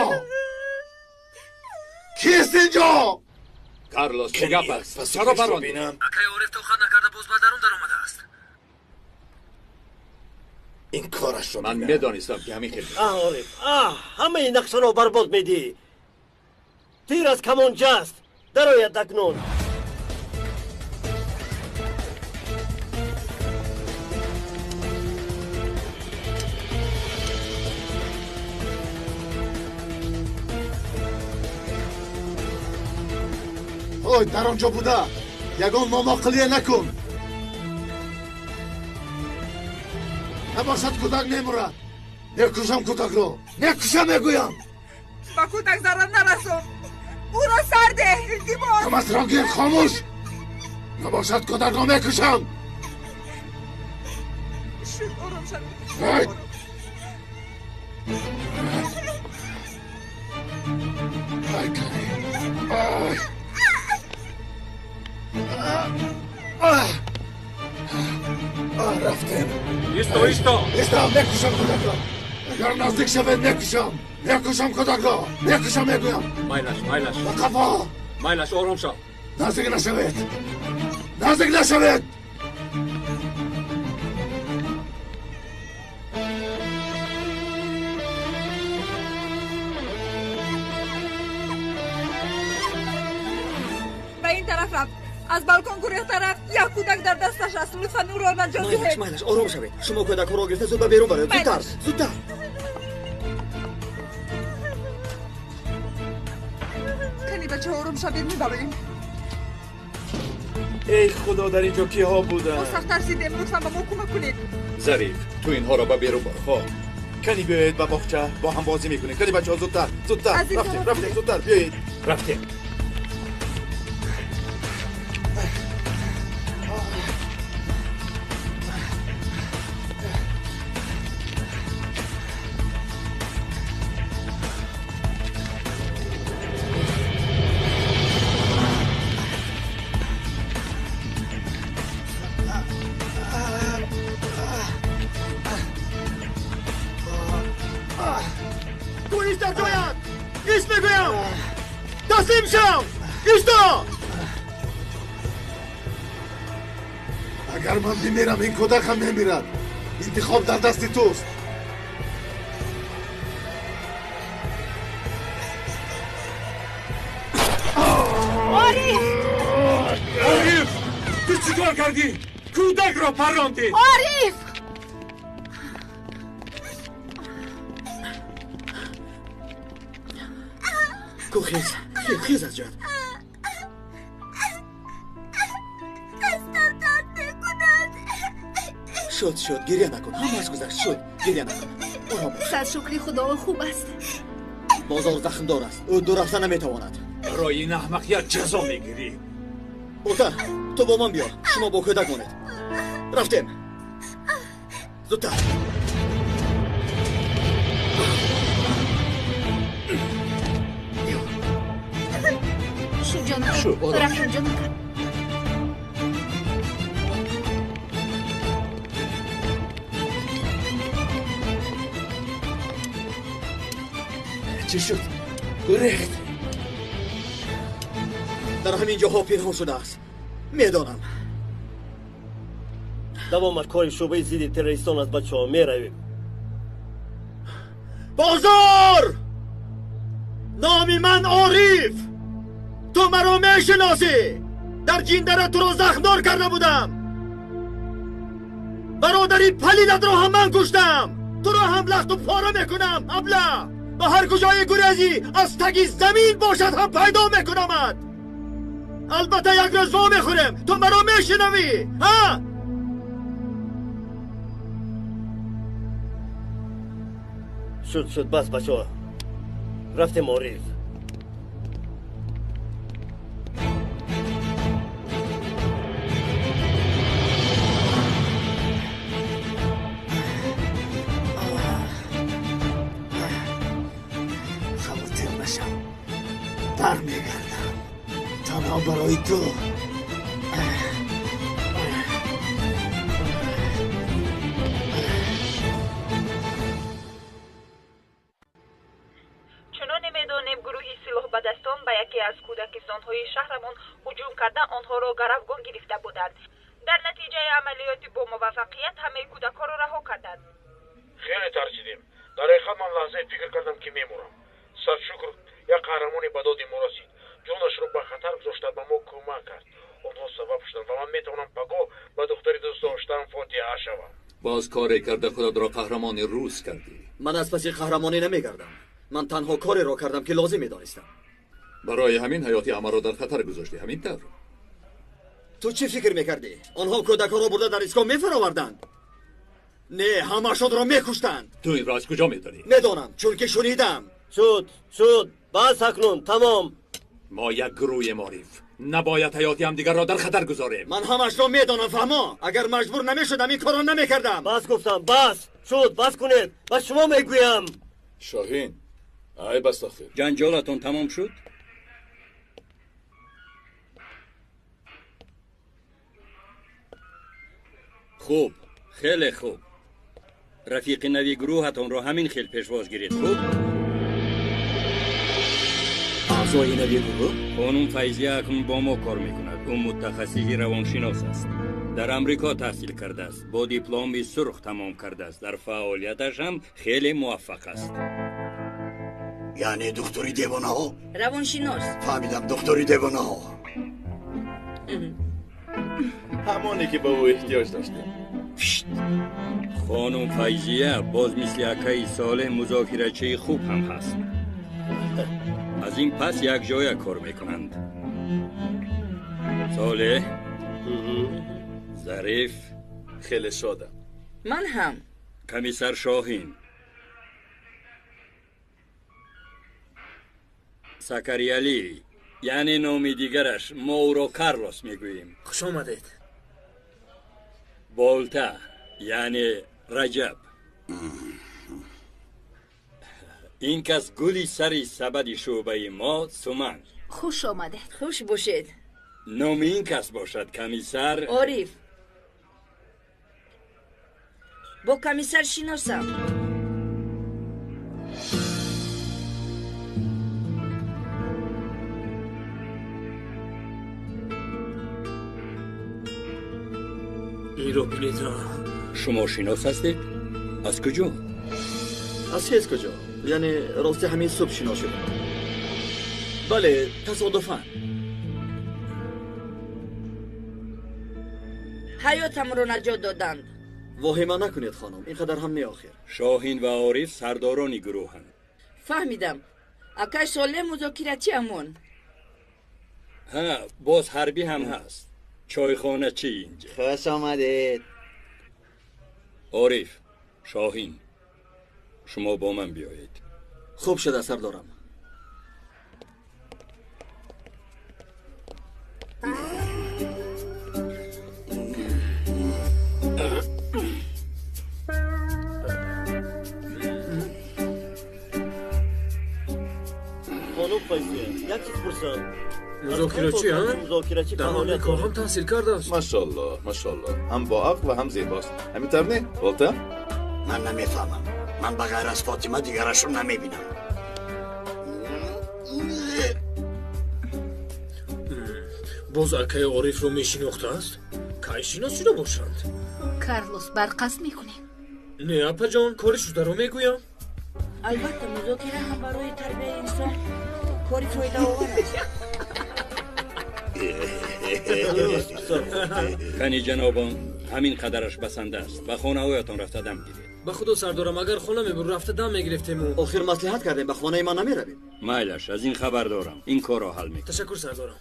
Кист инҷо? Карлос, чӣ гап аст? Чаро барондӣ? Акай Ориф тоқат накарда боз ба дарун даромадааст. Ин корашро ман медонистам, ки ҳамин хел. Аҳ, Ориф, аҳ, ҳамаи нақшаро барбод медиҳӣ. Тир аз камонча аст. Дарояд акнун. Ой, дар он ҷо буда ягон номоқилия накун. Набошад кӯдак мемурад. Мекушам кӯдакро. Мекушам мегӯям. Ба кӯдак зарар нарасон. Ӯро сар деҳ, илтимос. Ҳамасро гир, хомӯш. Набошад кӯдакро мекушам. Шуд, ором шавед. Ай, кани. Ай. Рафтем. Исто, исто. Исто, мекушам кӯдакро. Агар наздик шавед, мекушам. Мекушам кӯдакро. Мекушам мегӯям. Майлаш, майлаш. Ба қафо. Майлаш, ором шав. Наздик нашавед. Наздик нашавед. Ба ин тараф рафт. Аз балкон гурехта рафт. Як кӯдак дар дасташ аст. Лутфан ӯро наҷот диҳед. Майлаш, ором шавед. Шумо кӯдакҳоро гирифта зуд ба берун баред. Зудтар, зудтар. Кани бачаҳо, ором шавед, мебароем. Эй худо, дар инҷо киҳо буданд? Мо сахт тарсидем. Лутфан ба мо кӯмак кунед. Зариф, ту инҳоро ба берун бар. Хоб, кани биёед ба боғча, бо ҳам бозӣ мекунем. Кани бачаҳо, зудтар, зудтар. Рафтем, рафтем, зудтар биёед. Рафтем. Таслим шав! Исто! Агар ман бимирам, ин кӯдак ҳам мемирад. Интихоб дар дасти туст. Ориф! Ориф! Ту чӣ кор кардӣ? Кӯдакро паррондӣ! Ориф! Ку хез, хез аз ҷоят. Дастам дард мекунад. Шуд, шуд, гиря накун. Ҳамааш гузашт. Шуд, гиря накун. Ором бош. Сад шукри худо, хуб аст. Бозор захмдор аст. Ӯ дур рафта наметавонад. Барои ин аҳмақият ҷазо мегирӣ. Ота, ту бо ман биё. Шумо бо кӯдак монед. Рафтем. Зудтар. Рафтем, ҷонака. Чӣ шуд? Гурехт. Дар ҳамин ҷоҳо пинҳон шудааст. Медонам. Давомаш кори шӯъбаи зидди террористон аст, бачаҳо, меравем. Бозор! Номи ман Ориф! Ту маро мешиносӣ! Дар ҷиндара туро захмдор карда будам! Бародари палидатро ҳам ман куштам! Туро ҳам лахту пора мекунам, абла! Ба ҳар куҷое гурезӣ, аз таги замин бошад ҳам пайдо мекунамат! Албатта як рӯз во мехӯрем! Ту маро мешинавӣ, ҳа? Шуд, шуд, бас бачаҳо. Рафтем, Ориф. Хавотир нашав, бармегардам. Танҳо барои ту. Чуноне медонем, гурӯҳи силоҳбадастон ба яке аз кӯдакистонҳои шаҳрамон ҳуҷум карда, онҳоро гаравгон гирифта буданд. Дар натиҷаи амалиёти бомуваффақият ҳамаи кӯдакҳоро раҳо карданд. Хеле тарсидем. Дар ҳақиқат ман лаҳзае фикр кардам, ки мемурам. Сад шукр, як қаҳрамоне ба доди мо расид. Ҷонашро ба хатар гузошта ба мо кӯмак кард. Онҳо сабаб шуданд ва ман метавонам пагоҳ ба духтари дӯстдоштаам фотиҳа шавам. Боз коре карда худатро қаҳрамони рӯз кардӣ. Ман аз паси қаҳрамонӣ намегардам. Ман танҳо кореро кардам, ки лозим медонистам. Барои ҳамин ҳаёти ҳамаро дар хатар гузоштӣ, ҳамин тавр? Ту чӣ фикр мекардӣ? Онҳо кӯдакҳоро бурда дар истгоҳ мефароварданд. Не, ҳамашонро мекуштанд. Ту инро аз куҷо медонӣ? Медонам, чунки шунидам. Шуд, шуд, бас акнун, тамом. Мо як гурӯҳем, Ориф. Набояд ҳаёти ҳамдигарро дар хатар гузорем. Ман ҳамашро медонам, фаҳмо. Агар маҷбур намешудам, ин корро намекардам. Бас гуфтам, бас. Шуд, бас кунед. Ба шумо мегӯям. Шоҳин, айб аст охир. Ҷанҷолатон тамом шуд? Хуб, хеле хуб. Рафиқи нави гурӯҳатонро ҳамин хел пешвоз гиред, хуб? Аъзои нави гурӯҳ? Хонум Файзия акнун бо мо кор мекунад. Ӯ мутахассиси равоншинос аст. Дар Амрико таҳсил кардааст, бо дипломи сурх тамом кардааст. Дар фаъолияташ ҳам хеле муваффақ аст. Яъне духтури девонаҳо? Равоншинос. Фаҳмидам, духтури девонаҳо. Ҳамоне ки ба ӯ эҳтиёҷ доштем. Хонум Файзия боз мисли акаи Солеҳ музокирачии хуб ҳам ҳаст. Аз ин пас якҷоя кор мекунанд. Солеҳ, Зариф. Хеле шодам. Ман ҳам. Комиссар Шоҳин, Сакариялӣ, яъне номи дигараш мо ӯро Карлос мегӯем. Хуш омадед. Болта, яъне Раҷаб. Ин кас гули сари сабади шӯъбаи мо Суман. Хуш омадед. Хуш бошед. Номи ин кас бошад комиссар Ориф. Бо комиссар шиносам. Инро бинед. Шумо шинос ҳастед? Аз куҷо? Аз ҳеҷ куҷо. Яъне рости ҳамин субҳ шинос шудам. Бале, тасодуфан. Ҳаётамро наҷот доданд. Воҳима накунед, хонум, ин қадар ҳам не охир. Шоҳин ва Ориф сардорони гурӯҳанд. Фаҳмидам. Акай Солеҳ музокирачиамон. Ҳа, боз ҳарбӣ ҳам ҳаст. Чойхоначи инҷа. Хуш омадед. Ориф, Шоҳин, шумо бо ман биёед. Хуб шуда, сардорам. Хонум Файзия, як чиз пурсам. Музокирачӣ, ҳа? Музокирачӣ Дар Амрико ҳам таҳсил кардааст. Машаллоҳ, машаллоҳ. Ҳам бо ақл ва ҳам зебост. Ҳамин тавр не, Болта? Ман намефаҳмам. Ман ба ғайр аз Фотима дигарашро намебинам. Боз акаи Орифро мешинохтааст? Кай шинос шуда бошанд? Карлос, барқасд мекунем. Не, апаҷон, кори шударо мегӯям. Албатта, музокира ҳам барои тарбияи инсон кори фоидаовар аст. Кани ҷанобон, ҳамин қадараш басанда аст. Ба хонаҳоятон рафта дам гиред. Ба худо сардорам, агар хона мебуд рафта дам мегирифтему. Охир маслиҳат кардем, ба хонаи ман намеравем. Майлаш, аз ин хабар дорам. Ин корро ҳал мекунам. Ташаккур, сардорам.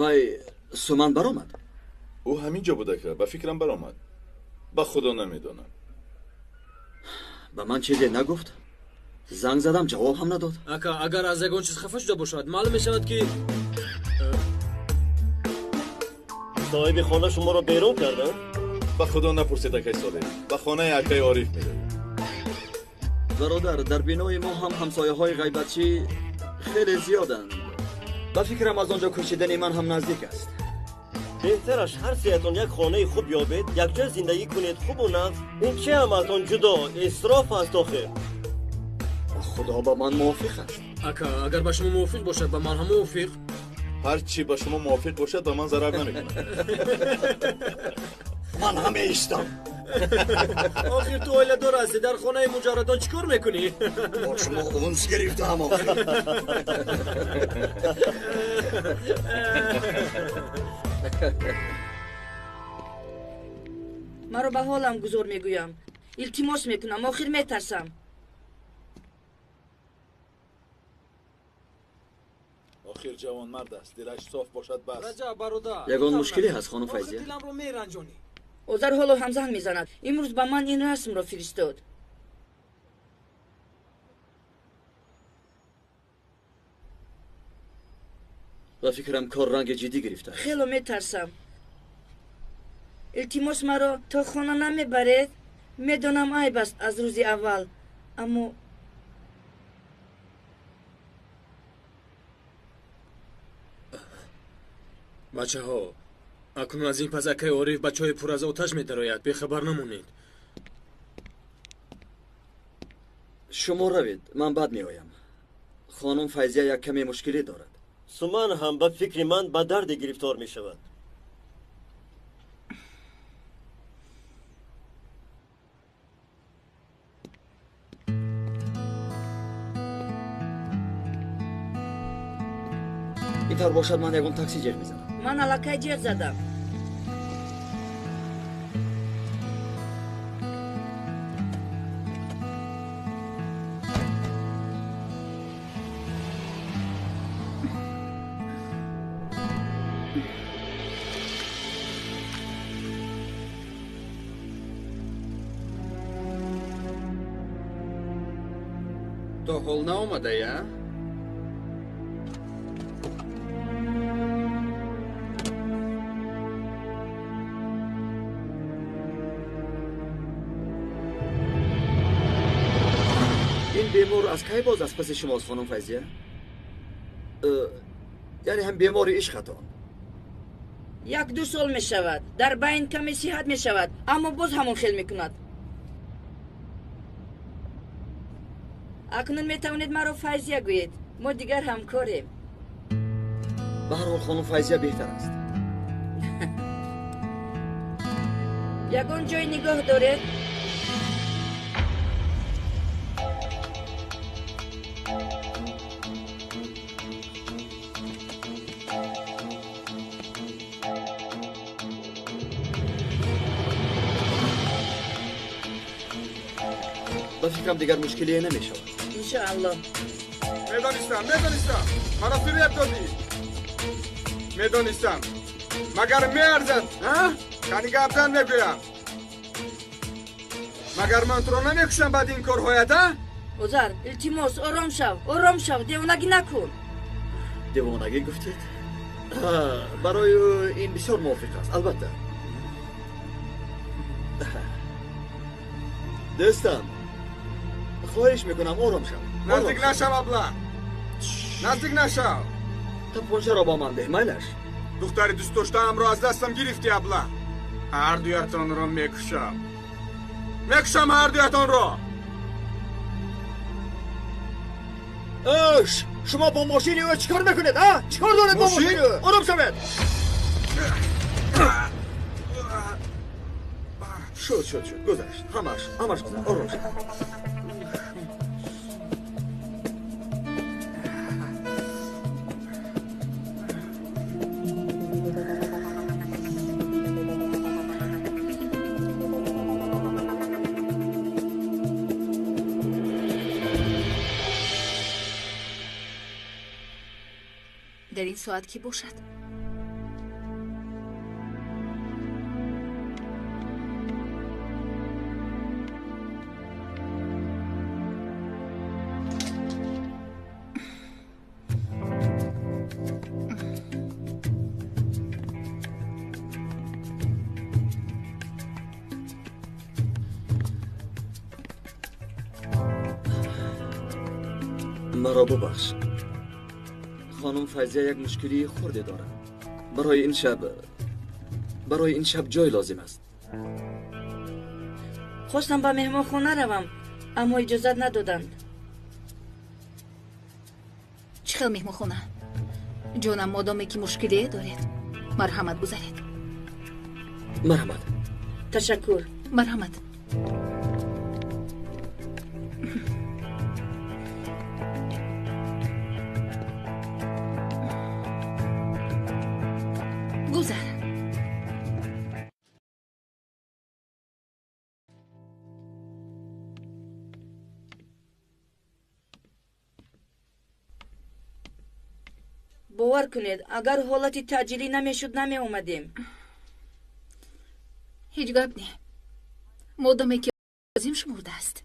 Вай Суман баромад? Ӯ ҳамин ҷо буда, ка ба фикрам баромад. Ба худо намедонам. Ба ман чизе нагуфт? Занг задам, ҷавоб ҳам надод. Ака, агар аз ягон чиз хафа шуда бошад, маълум мешавад ки соҳиби хона шуморо берун карданд? Ба худо напурсед, акай Солеҳ. Ба хонаи акаи Ориф меравем. Бародар, дар бинои мо ҳам ҳамсояҳои ғайбатчӣ хеле зиёданд. Ба фикрам аз он ҷо кӯчидани ман ҳам наздик аст. Беҳтараш ҳар сеятон як хонаи хуб ёбед, якҷоя зиндагӣ кунед, хубу нағз. Ин чи ҳамаатон ҷудо, исроф аст охир. Худо ба ман мувофиқ аст. Ака, агар ба шумо мувофиқ бошад, ба ман ҳам мувофиқ. Ҳар чӣ ба шумо мувофиқ бошад, ба ман зарар намекунад. Ман ҳам меистам. Охир ту оиладор ҳастӣ, дар хонаи муҷаррадон чӣ кор мекунӣ? Бо шумо унс гирифтаам охир. Маро ба ҳолам гузор мегӯям. Илтимос мекунам, охир метарсам. Охир ҷавонмард аст, дилаш соф бошад бас. Раҷаб бародар, ягон мушкиле ҳаст хонум Файзия? Диламро меранҷонӣ. Озар ҳоло ҳам занг мезанад. Имрӯз ба ман ин расмро фиристод. Ба фикрам кор ранги ҷиддӣ гирифтааст. Хело метарсам. Илтимос, маро то хона намебаред? Медонам айб аст аз рӯзи аввал, аммо бачаҳо, акнун аз ин пас акаи Ориф ба чоҳи пур аз оташ медарояд. Бехабар намонед. Шумо равед, ман баъд меоям. Хонум Файзия як каме мушкилӣ дорад. Суман ҳам ба фикри ман ба дарде гирифтор мешавад. Ин тавр бошад, ман ягон такси ҷеғ мезанам. Ман аллакай ҷеғ задам. То ҳол наомадая? Ин бемор аз кай боз аз паси шумост, хонум Файзия? Яъне ҳам бемори ишқатон? 1-2 сол мешавад. Дар байн каме сиҳат мешавад, аммо боз ҳамон хел мекунад. Акнун метавонед маро Файзия гӯед. Мо дигар ҳамкорем. Ба ҳар ҳол хонум Файзия беҳтар аст. Ягон ҷой нигоҳ доред? Ба фикрам дигар мушкилие намешавад. Иншоаллоҳ. Медонистам, медонистам, маро фиреб додӣ. Медонистам, магар меарзад, а? Кани гапзан мегӯям. Магар ман туро намекушам баъди ин корҳоят, а? Озар, илтимос, ором шав, ором шав, девонагӣ накун. Девонагӣ гуфтед? Барои ӯ ин бисёр мувофиқ аст, албатта. Дӯстам, хоҳиш мекунам, ором шав. Наздик нашав, абла. Наздик нашав. Тапончаро ба ман деҳ, майлаш. Духтари дӯстдоштаамро аз дастам гирифтӣ, абла. Ҳар дуятонро мекушам. Мекушам ҳар дуятонро. Ош, шумо бо мошини ӯ чӣ кор мекунед, а? Чӣ кор доред бо мошини ӯ? Ором шавед. Шуд, шуд, шуд, гузашт. Ҳамаш, ҳамаш гузашт. Ором шавед. Дар ин соат кӣ бошад? Маро бубахш. Хонум Файзия як мушкилии хурде дорад. Барои ин шаб ҷой лозим аст. Хостам ба меҳмонхона равам, аммо иҷозат надоданд. Чӣ хел меҳмонхона? Ҷонам, модоме ки мушкилие доред, марҳамат гузаред. Марҳамат. Ташаккур. Марҳамат. Гузар. Бовар кунед, агар ҳолати таъҷилӣ намешуд, намеомадем. Ҳеҷ гап не, модоме ки лозим шумурдааст.